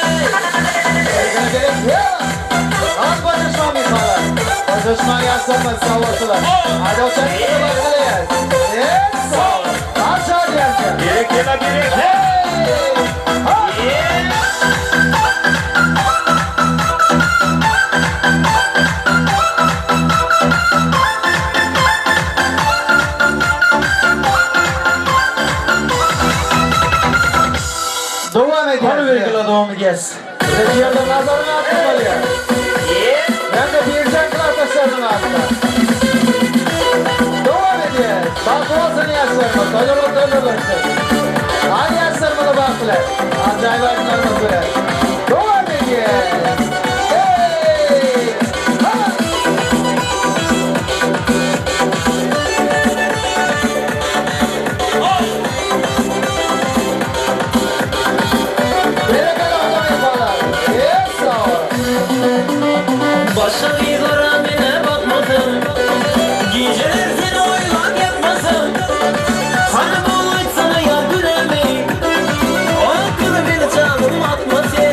Dowam edýäs. Hany beýikler dowam edýäs. Bize ýerde Nazaryň aty bolýar. Hem-de Birjan klasdaşlarynyň adyna. Dowam edýäs. Bagtly bolsun ýaşlarymyz. Toýlar toýlar bolsun. Hany ýaşlarymyza bagtlylar. Ajaýyp aýdymlarymyz bilen. Dowam edýäs. Hey! Ha! Başa yzlara mene bakmasam, Gijeler seni oýlap ýatmasam, Hany bol aýtsana ýar günämi, Ol gyzy meni janym atma sen.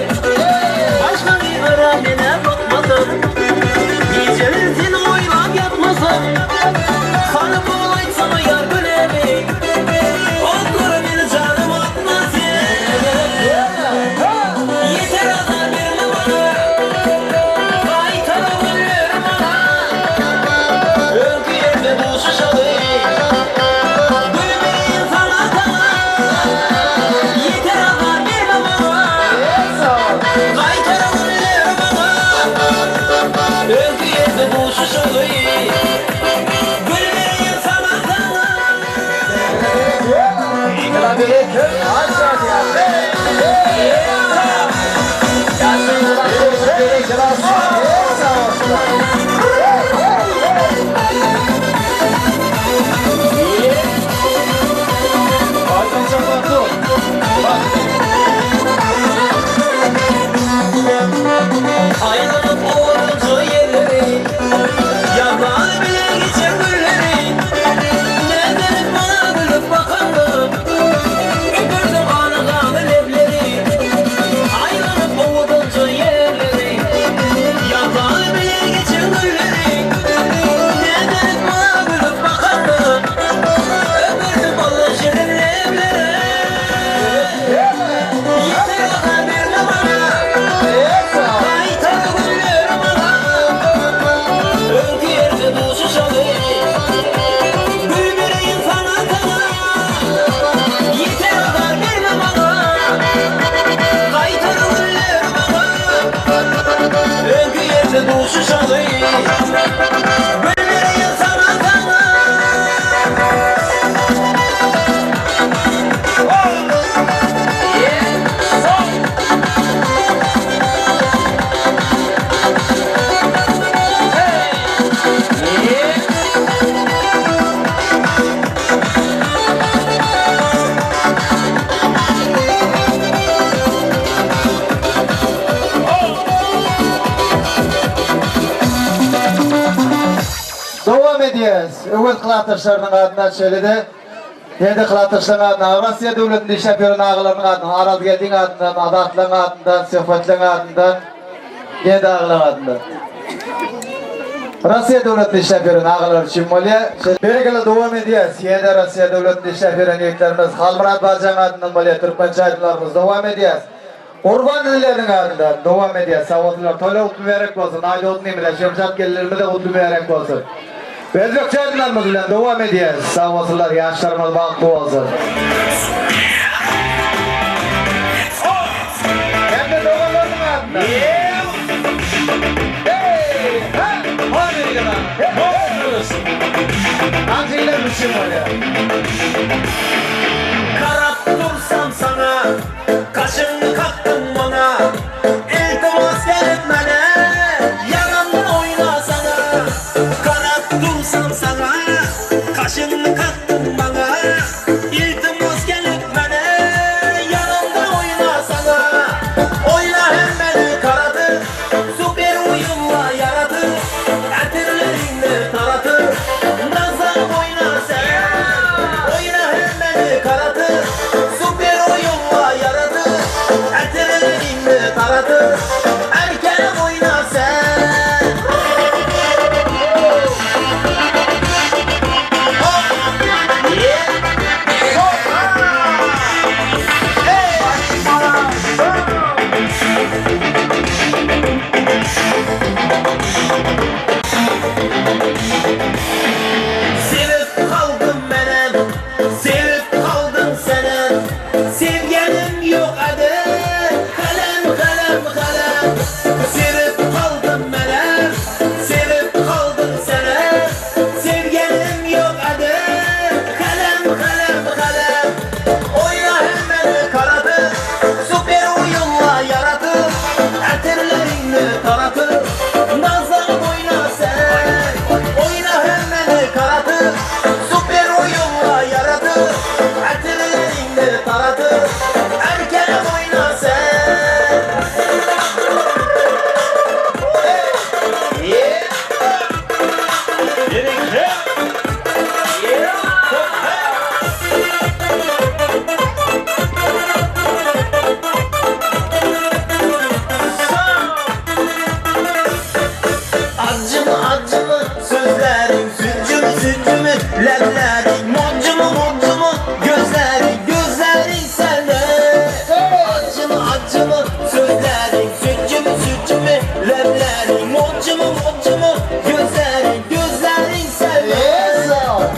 edýäs. Öwez klasdaşlarynyň adyndan şeýle-de Ýene-de klasdaşlaryň adyndan, Russiýa döwletinde işläp ýören agalarynyň adyndan, Arazgeldiň adyndan, Azatlaryň adyndan, Söhbetleň adyndan, ýene-de agalaryň adyndan. Russiýa döwletinde işläp ýören agalar üçin bolýar. Berekella dowam edýäs. Ýene-de Russiýa döwletinde işläp ýören ýigitlerimiz Halmyrat bajaň adyndan bolýar. Türkmençe aýdymlarymyzy dowam edýäs. Gurban inileriniň adyndan dowam edýäs. Sag bolsunlar. Toýlar gutly mübärek bolsun. Aýdogdy inimize, Şemşat gelinlerimize gutly mübärek bolsun. Özbekçe aýdymlarymyz bilen dowam edýäs. Sag bolsunlar. Ýaşlarymyz bagtly bolsun. Hem-de doganlarynyň adyndan. Hey! Ha! Anjylar üçin bolýar. Garap dursam saňa, Kaşyňy kakdyň maňa, Iltimas gelip mene, Ýanymda oýnasana. Garap dursam saňa, Kaşyňy kakdyň maňa, Iltimas gelip mene, Ýanymda oýnasana. Oýna hemmeni garadyp, Super oýunla ýaradyp, Ätirleriňi taratyp, Nazlanyp oýna sen. Oýna hemmeni garadyp, Super oýunla ýaradyp, Ätirleriňi taratyp, Erkenem oýna sen. Sevip kaldym menem, Sevip kaldym senem, Sevgenim yok edi, Kalem kalem kalem. Sevip kaldym menem, Sevip kaldym senem, Sevgenim yok edi, Kalem kalem kalem. Oyna hemmeni karatıp, Süper oyunla yaratıp, Etirlerini taratıp, Nazlanıp oyna sen. Oyna hemmeni karatıp, Süper oyunla yaratıp, Etirlerini taratıp, Erkenem oyna sen. Acı mı acı mı sözlerin Sütçü mü sütçü mü leblerin Mutcu mu mutcu mu gözlerin Gözlerin sende Acı mı acı mı sözlerin Sütçü mü sütçü mü leblerin Mutcu mu mutcu mu gözlerin Gözlerin sende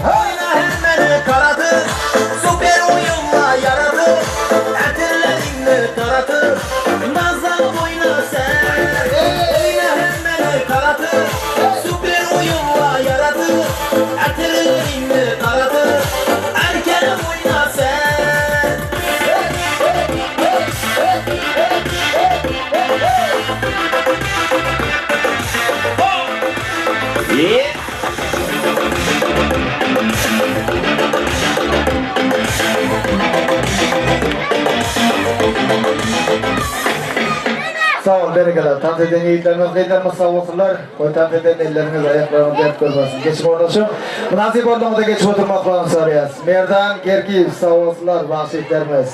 Oyna hemmeni karadır Süper oyunla yaradır Etirlerini taratır Nazlanıp oyna sen Oyna hemmeni karatır Süper oyunla yaratır Etirlerini taratır Erkenem oyna sen Sag bol, berekella. Tans eden ýigitlerimiz, gyzlarymyz sag bolsunlar. Goý tans eden elleriňiz, aýaklaryňyz dert görmesin. Geçip ornaşyň. Mynasyp ornuňyza geçip oturmaklaryňyzy soraýas. Merdan Gerkiýew sag bolsunlar, bagşy ýigitlerimiz.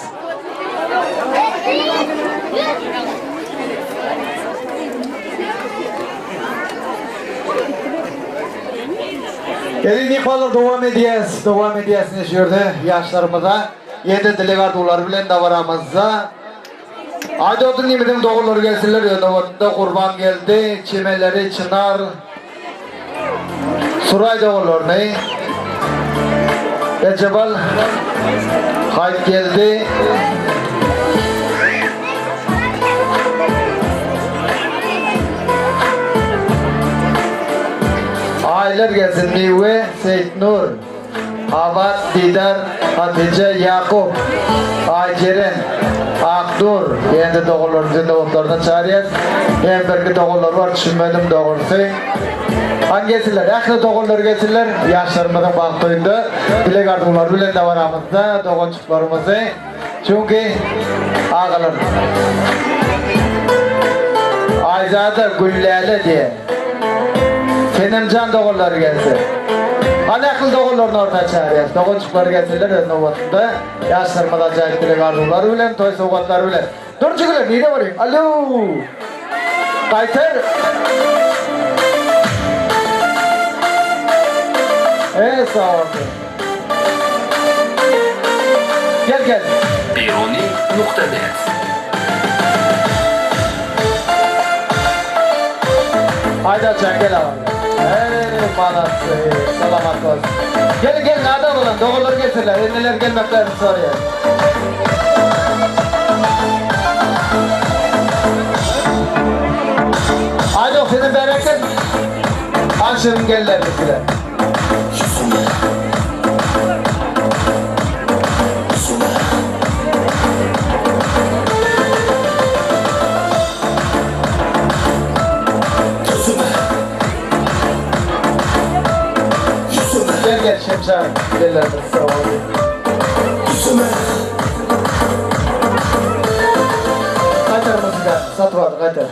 Eziz myhmanlar dowam edýäs, dowam edýäs ine şu ýerde ýaşlarymyza ýene dileg arzuwlary bilen dabaramyzda Aýdogdy inimiziň doganlary gelsinler öz nobatynda Gurbangeldi, Çemenleri, Çynar, Suraý doganlaryny Rejebal, Haýytgeldi, Aýlar gelsin Miwe, Seýitnur, Abat, Didar, Hatyja, Ýakup, Aýjeren, Akdur ýene-de doganlarymyzy nobatlaryna çagyrýas. Hem birki doganlar bar, düşünmedim dogrusy. Hany gelsinler, ähli doganlar gelsinler, ýaşlarymyzyň bagt toýunda dileg arzuwlary bilen dabaramyzda doganjyklarymyzy çünki agalar Aýzada Gülläle diýen Senemjan doganlary gelsin. Hany ähli doganlaryny orta çagyrýas. Doganjyklary gelseler öz nobatynda ýaşlarymyz ajaýyp dileg arzuwlary bilen, toý sowgatlary bilen. Dur jigiler, nirä barýaň? Alo! Gaýtar! Eý, sag bolsun. Gel, gel. Biruni nokta net. Aýdajan gel agam. Eý, malasy, salamat bolsun. Gelin, gelin, adam bolan doganlar gelsinler, eneler gelmeklerini soraýar. Aýdok, senem bäräk gel. Tanşyryň gelinlerimiz bilen. Gel gel Şemşat gelinlerimiz sag bolsun. Gaýtar muzykany satyp aldy gaýtar.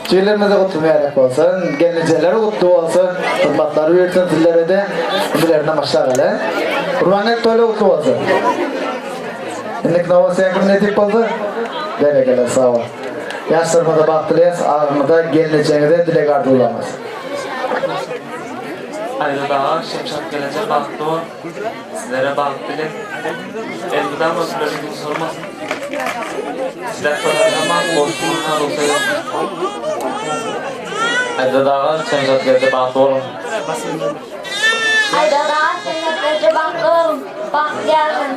Tüýlerimize gutly mübärek bolsun, gelnejeleri gutly bolsun, hyzmatlary buýursun sizlere-de, indilerine maşgala. Gurbangeldi toýlar gutly bolsun. Indiki nobat sen kim nesip bolsa? Berekella sag bol. Ýaşlarymyza bagt dileýäs, agaňyza, gelnejeňize dileg arzuwlarymyz. Aýrat aga, Şemşat gelneje bagtly bol. Sizlere bagt dileýin. Elmydama sizlere ýüzüňiz solmasyn. Sizler soraşama goşgyny rugsat ediň. Aýdat aga, Şemşat gelneje bagtly boluň. Aýdat aga, Şemşat gelneje bagtly boluň. Bagtly ýaşaň.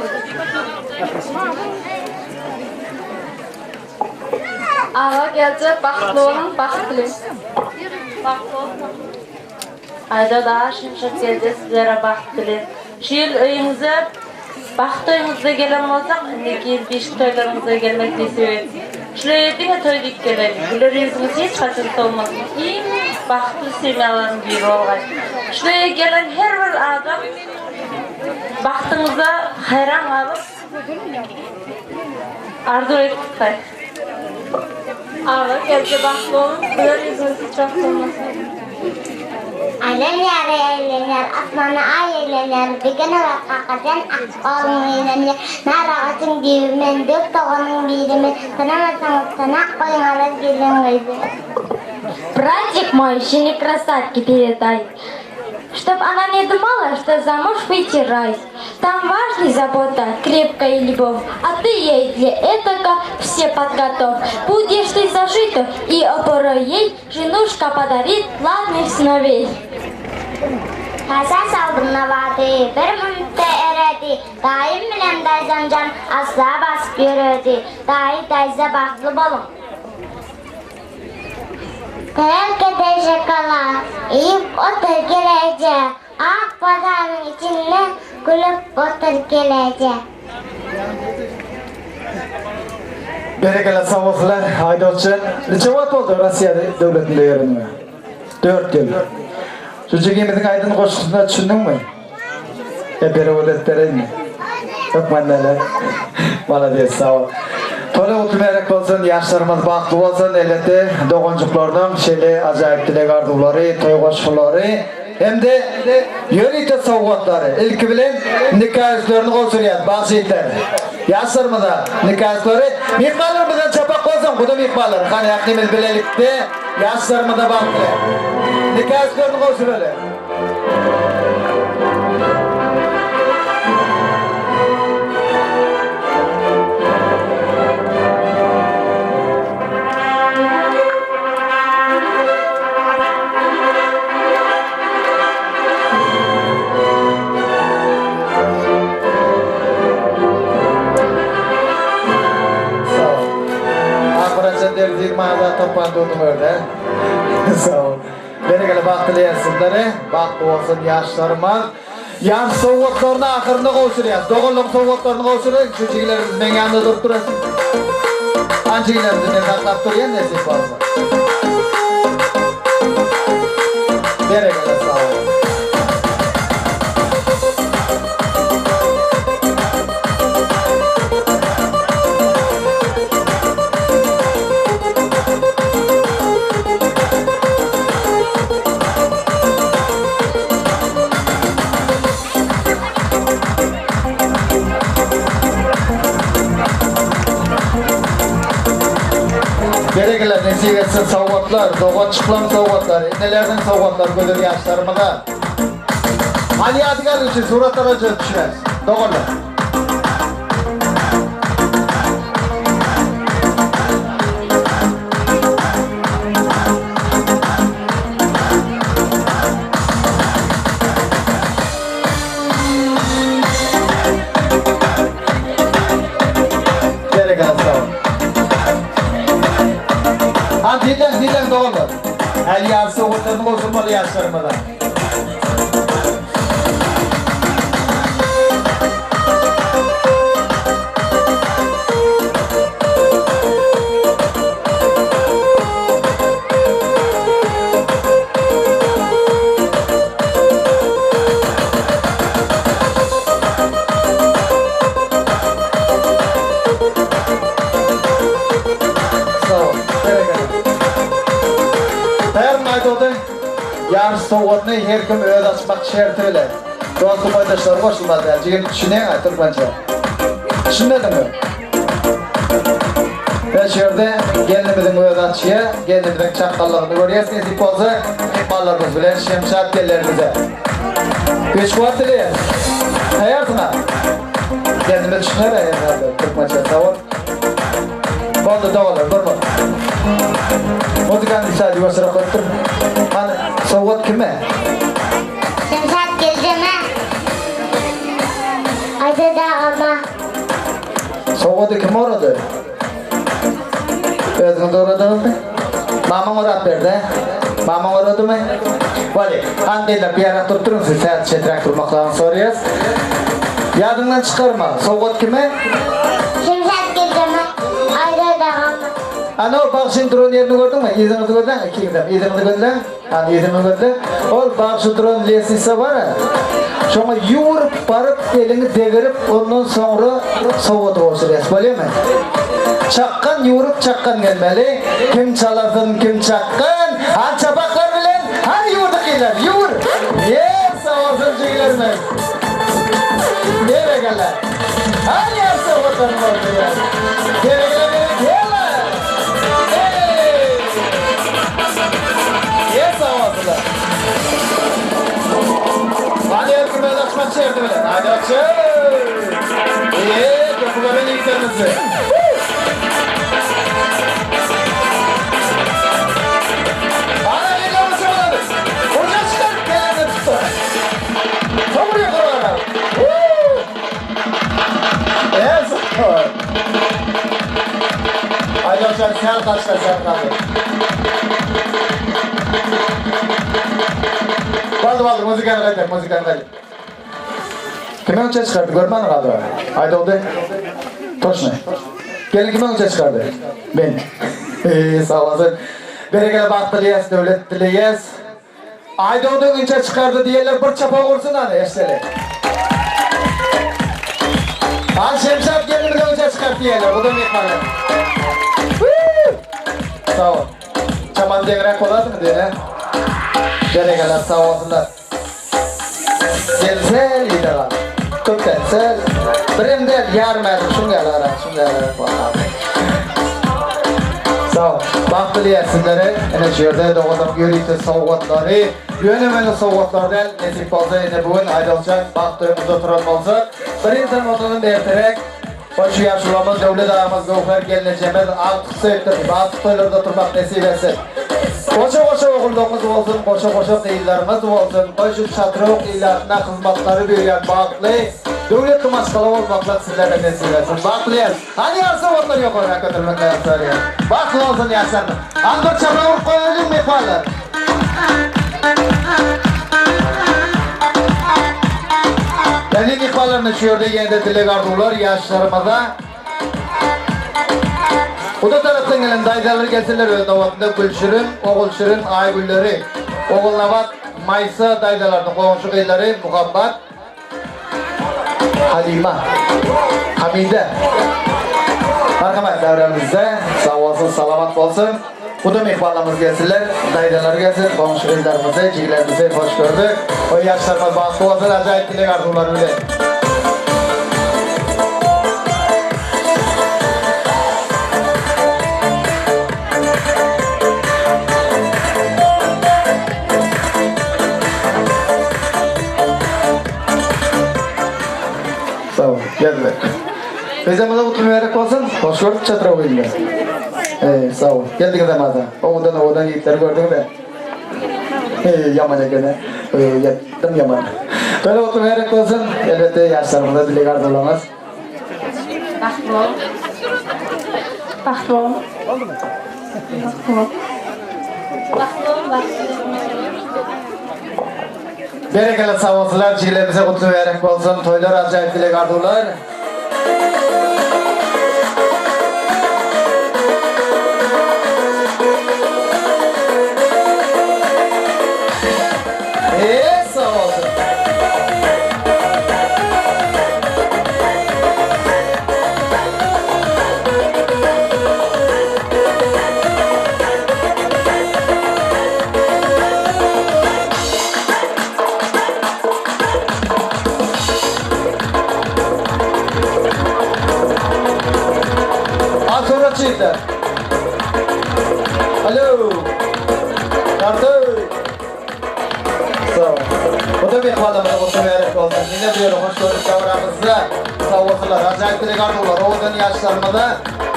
Aga gelje bagtly boluň bagt dileýin. Bagtly boluň. Aýdat aga Şemşat gelje sizlere bagt dileýin. Şu ýyl öýüňize bagt toýuňyzda gelen bolsak, indiki ýyl bişik toýlaryňyzda gelmek nesip etsin. Şul öýe diňe toý diýip geleliň. Güler ýüzüňiz hiç haçan solmasyn. Iň bagtly semýalaryň biri bolgaý. Şul öýe gelen her bir adam bagtyňyza haýran galyp arzuw edip gitgaý. Aga gelje bagtly boluň, güler ýüzüňiz hiç wagt solmasyn. Aýlanýar, eýlenýär, asmanda aý eýlenýär, Begene bar kakajan, ak ogluň eýlenýär. Nar agajyň düýbi men, dört doganyň biri men, Tanamasaňyz tanap goýuň alar gelin gyzy. Братик мой жене красавке передай, Чтоб она не думала, что замуж выйти рай. Там важней забота, крепкая любовь, А ты ей для этого все подготовь. Будешь ты зажита и опорой ей Женушка подарит ладных сыновей. Kasa saldym nabaty, bir minutda eredi. Daýym bilen daýzamjan asla basyp ýöredi. Daýy, daýza bagtly boluň. Tarelkada şokolad iýip otyr geleje, Ak bazaryň içinde gülüp otyr geleje. Berekella sag bolsunlar Aýdogçy. Niçe wagt boldy Rossiýa döwletinde ýöreniňe? Dört ýyl. Şu jigimiziň aýdan goşgusyna düşündiňmi? E perewod edip bereýinmi? Hökman däl-ä. Malades sag bol. Toýlar gutly mübärek bolsun, ýaşlarymyz bagtly bolsun, elbetde doganjyklarynyň şeýle ajaýyp dileg arzuwlary, toý goşgulary hem-de ýörite sowgatlary ilki bilen nika ýüzüklerini gowşurýas bagşy ýigitler. Ýaşlarymyza nika ýüzükleri myhmanlarymyzdan çapak bolsun guda myhmanlar hany ählimiz bilelikde ýaşlarymyza bagt diläp nika ýüzüklerini gowşuraly. Sag ol. Akmyratjan derdi maza tapman durduň örde. Sag ol. Berekella bagt dileýän sizlere. Bagtly bolsun ýaşlarymyz. Ýaş sowgatlaryny ahyrynda gowşurýas. Doganlyk sowgatlaryny gowşuraýyň. Şu jigilerimiz meň ýanymda durup durasyn. Hany jigilerimizi men saklap durýan nesip bolsa. Berekella sag boluň. Berekella nesip etsin sowgatlar, dogançyklaň sowgatlary, eneleriniň sowgatlary gözel ýaşlarymyza. Hany ýadygärlik üçin suratlara düşýäris. Doganlar. Berekella sag bol. Han diýlen diýlen doganlar. Äl ýarysy sowgatlaryny gowşurmaly ýaşlarymyza. Ýaryş sowgadyny her kim özi açmak şerti bilen. Dosty boýdaşlary goşulmaly däl. Jigim düşünýäňä türkmençe? Düşünmediňmi? Ve şu ýerde gelnimiziň özi açýa, gelnimiziň çakganlygyny görýäs nesip bolsa myhmanlarymyz bilen Şemşat gellerimize. Güýç kuwwat dileýäs. Taýýarsyňa? Gelnimiz düşüner-ä herhalde türkmençe. Sag bol. Boldy doganlar durma. Muzykany sal ýuwaşrak goýup dur. Hany sowgat kime? Şemşat geljeme. Aziz agama. Sowgady kim orady? Özüňiz oradyňyzmy? Mamaň orap berdi, hä? Mamaň oradymy? Wali, hany gyzlar bir ýarak durup duruň siz sal çeträk durmaklaryňyzy soraýas. Ýadyňdan çykarma, sowgat kime? Şemşat geljeme. Aziz agama. Ana o bagşyň duran ýerini gördüňmi? Yzyňyzy gözläň ikiňizem, yzyňyzy gözläň. Hany yzyňy gözle. Ol bagşy duran lesnisa bar-a. Şoňa ýüwrüp baryp eliňi degirip ondan soňra sowgady gowşurýas. Bolýamy? Çakgan ýüwrüp çakgan gelmeli. Kim çalasyn kim çakgan. Hany çapaklar bilen hany ýüwürdik gyzlar ýüwür. Ýer sag bolsun jigilerimiz. Berekella. Hany ýar sowgatlaryny gowşurýas. Berekella berekella. Eý. Ýer sag bolsunlar. Hany her kim öz açmak şerti bilen. Haydi açın. Eee, köpülemen ýigitlerimizi. Ana ellerimizi buladı. Hoca çıkar, gelende tuttu. Tam buraya koyalım. Eee, sağ ol. Haydi hocam sen kaçta sen kaldı. Boldy boldy muzykany gaýtar muzykany gaýtar. Kim öňçe çykardy görmän galdy. Aýdogdy. Toşny. Gelin kim öňçe çykardy? Men. Eee sag bolsun. Berekella bagt dileýäs döwlet dileýäs. Aýdogdy öňçe çykardy diýenler bir çapak ursun hany eşdeli. Hany Şemşat gelnimiz öňçe çykardy diýenler bu da myhmanlar. Sag bol. Çaman deňräk bolardymy diýene. Berekella sag bolsunlar. Gelsel ýene gal. Köpelsel. Birem däl ýarym ädim şuň ýaly gara şuň ýaly bolmaly. Sag bol. Bagt dileýän sizlere. Ine şu ýerde doganlaryň ýörite sowgatlary. Ýöne möne sowgatlar däl. Nesip bolsa ine bu gün Aýdogjan bagt öýümizde oturan bolsa. Bir ýyldan ondanam erterek Goç ýaşulamyz Döwlet agamyz Göwher gelnejemiz agtyk söýüpdir. Bagtly toýlarda oturmak nesip etsin. Goşa-goşa ogullaryňyz bolsun, goşa-goşa gyzlaryňyz bolsun. Goý şu Çatrowuk ilatyna hyzmatlary buýurýan bagtly, döwletli maşgala bolmaklyk sizlere nesip etsin. Bagtly ýaş. Hany ýaşlar otlar ýokaryrak götermekleri soraýan. Bagtly bolsun ýaşlarymyz. Hany bir çapak urup goýaýlyň myhmanlar. Täze myhmanlaryny şu ýerde ýene-de dileg-arzuwlar ýaşlarymyza. Guda tarapdan gelen daýzalar gelseler öz nobatynda Gülşirin, Ogulşirin, Aýgülleri, Ogulnabat, Maýsa daýzalarynyň goňşy gyzlary Muhabbat, Halima, Hamide. Marhamat däwrämizde sag bolsun, salamat bolsun. Bu-da myhmanlarymyz gelsinler, daýzalar gelsin, goňşy gyzlarymyzy, jigilerimizi hoş gördük. Goý ýaşlarymyz bagtly bolsun, ajaýyp dileg-arzuwlar bilen. Geldik. Bizem de gutly mübärek bolsun. Hoş gördük Çatraw ilde. Eý, sag bol. Geldiňiz amaza. Owadan owadan ýigitleri gördüňiz-ä. Eý, ýaman ekeni. Eý, ýetdim ýaman. Böyle gutly mübärek bolsun. Elbetde ýaşlarymyza dileg arzuwlaryňyz. Bagtly bol. Bagtly bol. Bagtly bol. Bagtly bol, bagtly bol. Berekella sag bolsunlar jigilerimize gutly mübärek bolsun toýlar ajaýyp dileg arzuwlar. Eee sag bolsun. Az sonra çiğitler. Alo. Kartı. Sağ ol. Bu da bir adamda bu mübarek olsun. Yine diyorum hoş gördük davramızda. Sağ olsunlar. Acayip dilek arzular. Owadan ýaşlarymyza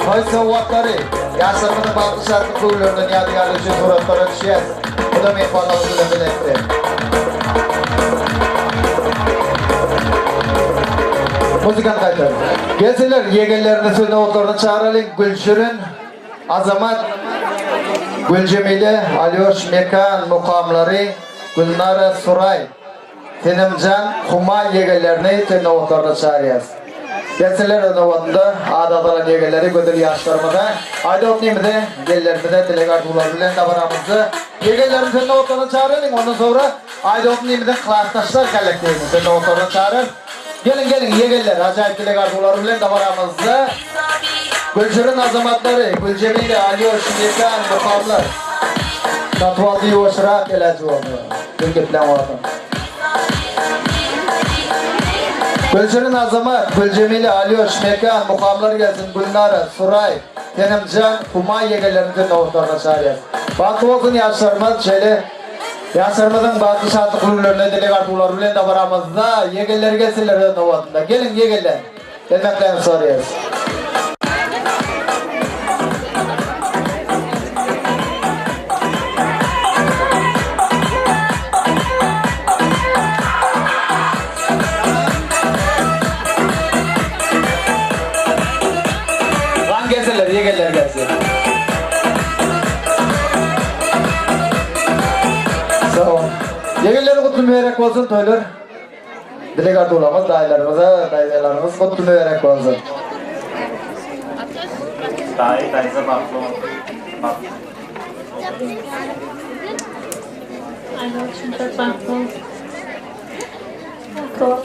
toý sowgatlary, ýaşlarymyzyň bagtly şatlyk göwünlerinden ýadygärlik üçin suratlara düşýäs. Bu da myhmanlarymyz bilen bilelikde. Muzykany gaýtar. Gelsinler, ýegenlerini söz nowatlaryna çagyralyň. Gülşirin, Azamat, Güljemile, Alýoş, Mekan mukamlary, Gülnara, Suraý. Senemjan Humaý ýegenlerini söz nobatlaryna çagyrýas. Gelsinler öz nobatynda ady agzalan ýegenleri gözel ýaşlarymyza, aýdawutnymize, gelinlerimize dileg arzuwlary bilen dabaramyzda ýegenlerini söz nobatlaryna çagyralyň. Ondan soňra aýdawutnymyzyň klasdaşlar kollektiwini söz nobatlaryna çagyrar. Geliň geliň ýegenler ajaýyp dileg arzuwlary bilen dabaramyzda Gülşirin Azamatlary, Güljemile, Alýoş, Mekan, Mukamlar. Satyp aldy ýuwaşrak eläji boldy. Sen geplän wagtyň. Gülşirin Azamat, Güljemile, Alýoş, Mekan, Mukamlar gelsin, Gülnara, Suraý, Senemjan, Humaý ýegenlerimizi nobatlaryna çagyrýas. Bagtly bolsun ýaşlarymyz şeýle Ýaşlarymyzyň bagtly şatlykly günlerinde dileg arzuwlary bilen dabaramyzda ýegenler gelsinler öz nobatynda. Geliň ýegenler. Gelmeklerini soraýarys. Gan gelsinler, ýegenler gelsin. Sag bol. Ýegenler gutly mübärek bolsun toýlar. Dileg arzuwlarymyz daýylarymyza, daýzalarymyz gutly mübärek bolsun. Daýy daýza bagtly bol. Bagtly. Aýdym üçin çok bagtly bol. Bagtly bol.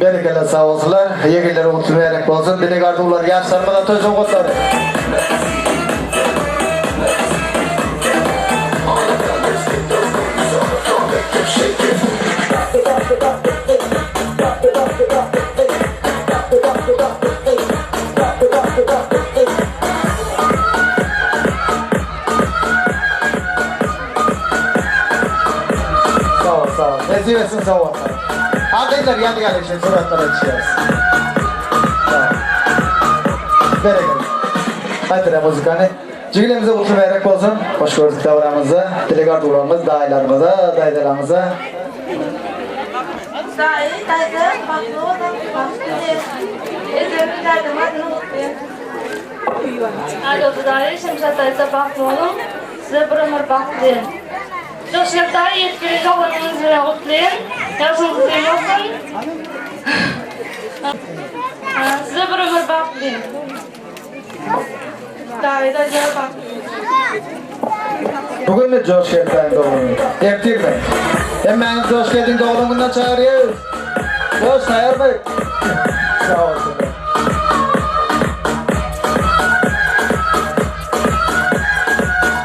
Berekella sag bolsunlar. Ýegenler gutly mübärek bolsun. Dileg arzuwlar ýaşlarymyza toý sowgatlary. Sag bol, sag bol. Nesip etsin sowgatlar. A gyzlar ýadygärlik üçin suratlara düşýäris. Sag bol. Berekella. Gaýtara muzykany. Jigilerimize gutly mübärek bolsun. Hoş gördük dabramyzda. Dileg arzuwlarymyz daýylarymyza, daýzalarymyza. Daýy, daýza, bagtly boluň, bagt dileýän. Ejemiň, daýzamyň adyny gutlaýan. Aýdogdy daýy, Şemşat daýza bagtly boluň. Size bir ömür bagt dileýän. Joşgep daýy ýetip gelen doganyňyz bilen gutlaýan. Ýaşyňyz uzyn bolsun. Size bir ömür bagt dileýän. Daýy daýza bagtly Bu günmi Joşgep daýyň doglan güni? Ertirmi? Hemmäňizi Joşgebiň doglan gününe çagyrýarys. Joş taýarmy? Sag bolsun.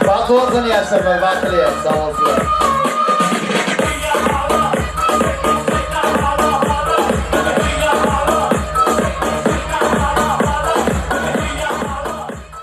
Bagtly bolsun ýaşlarymyz, bagtly. Sag bolsun.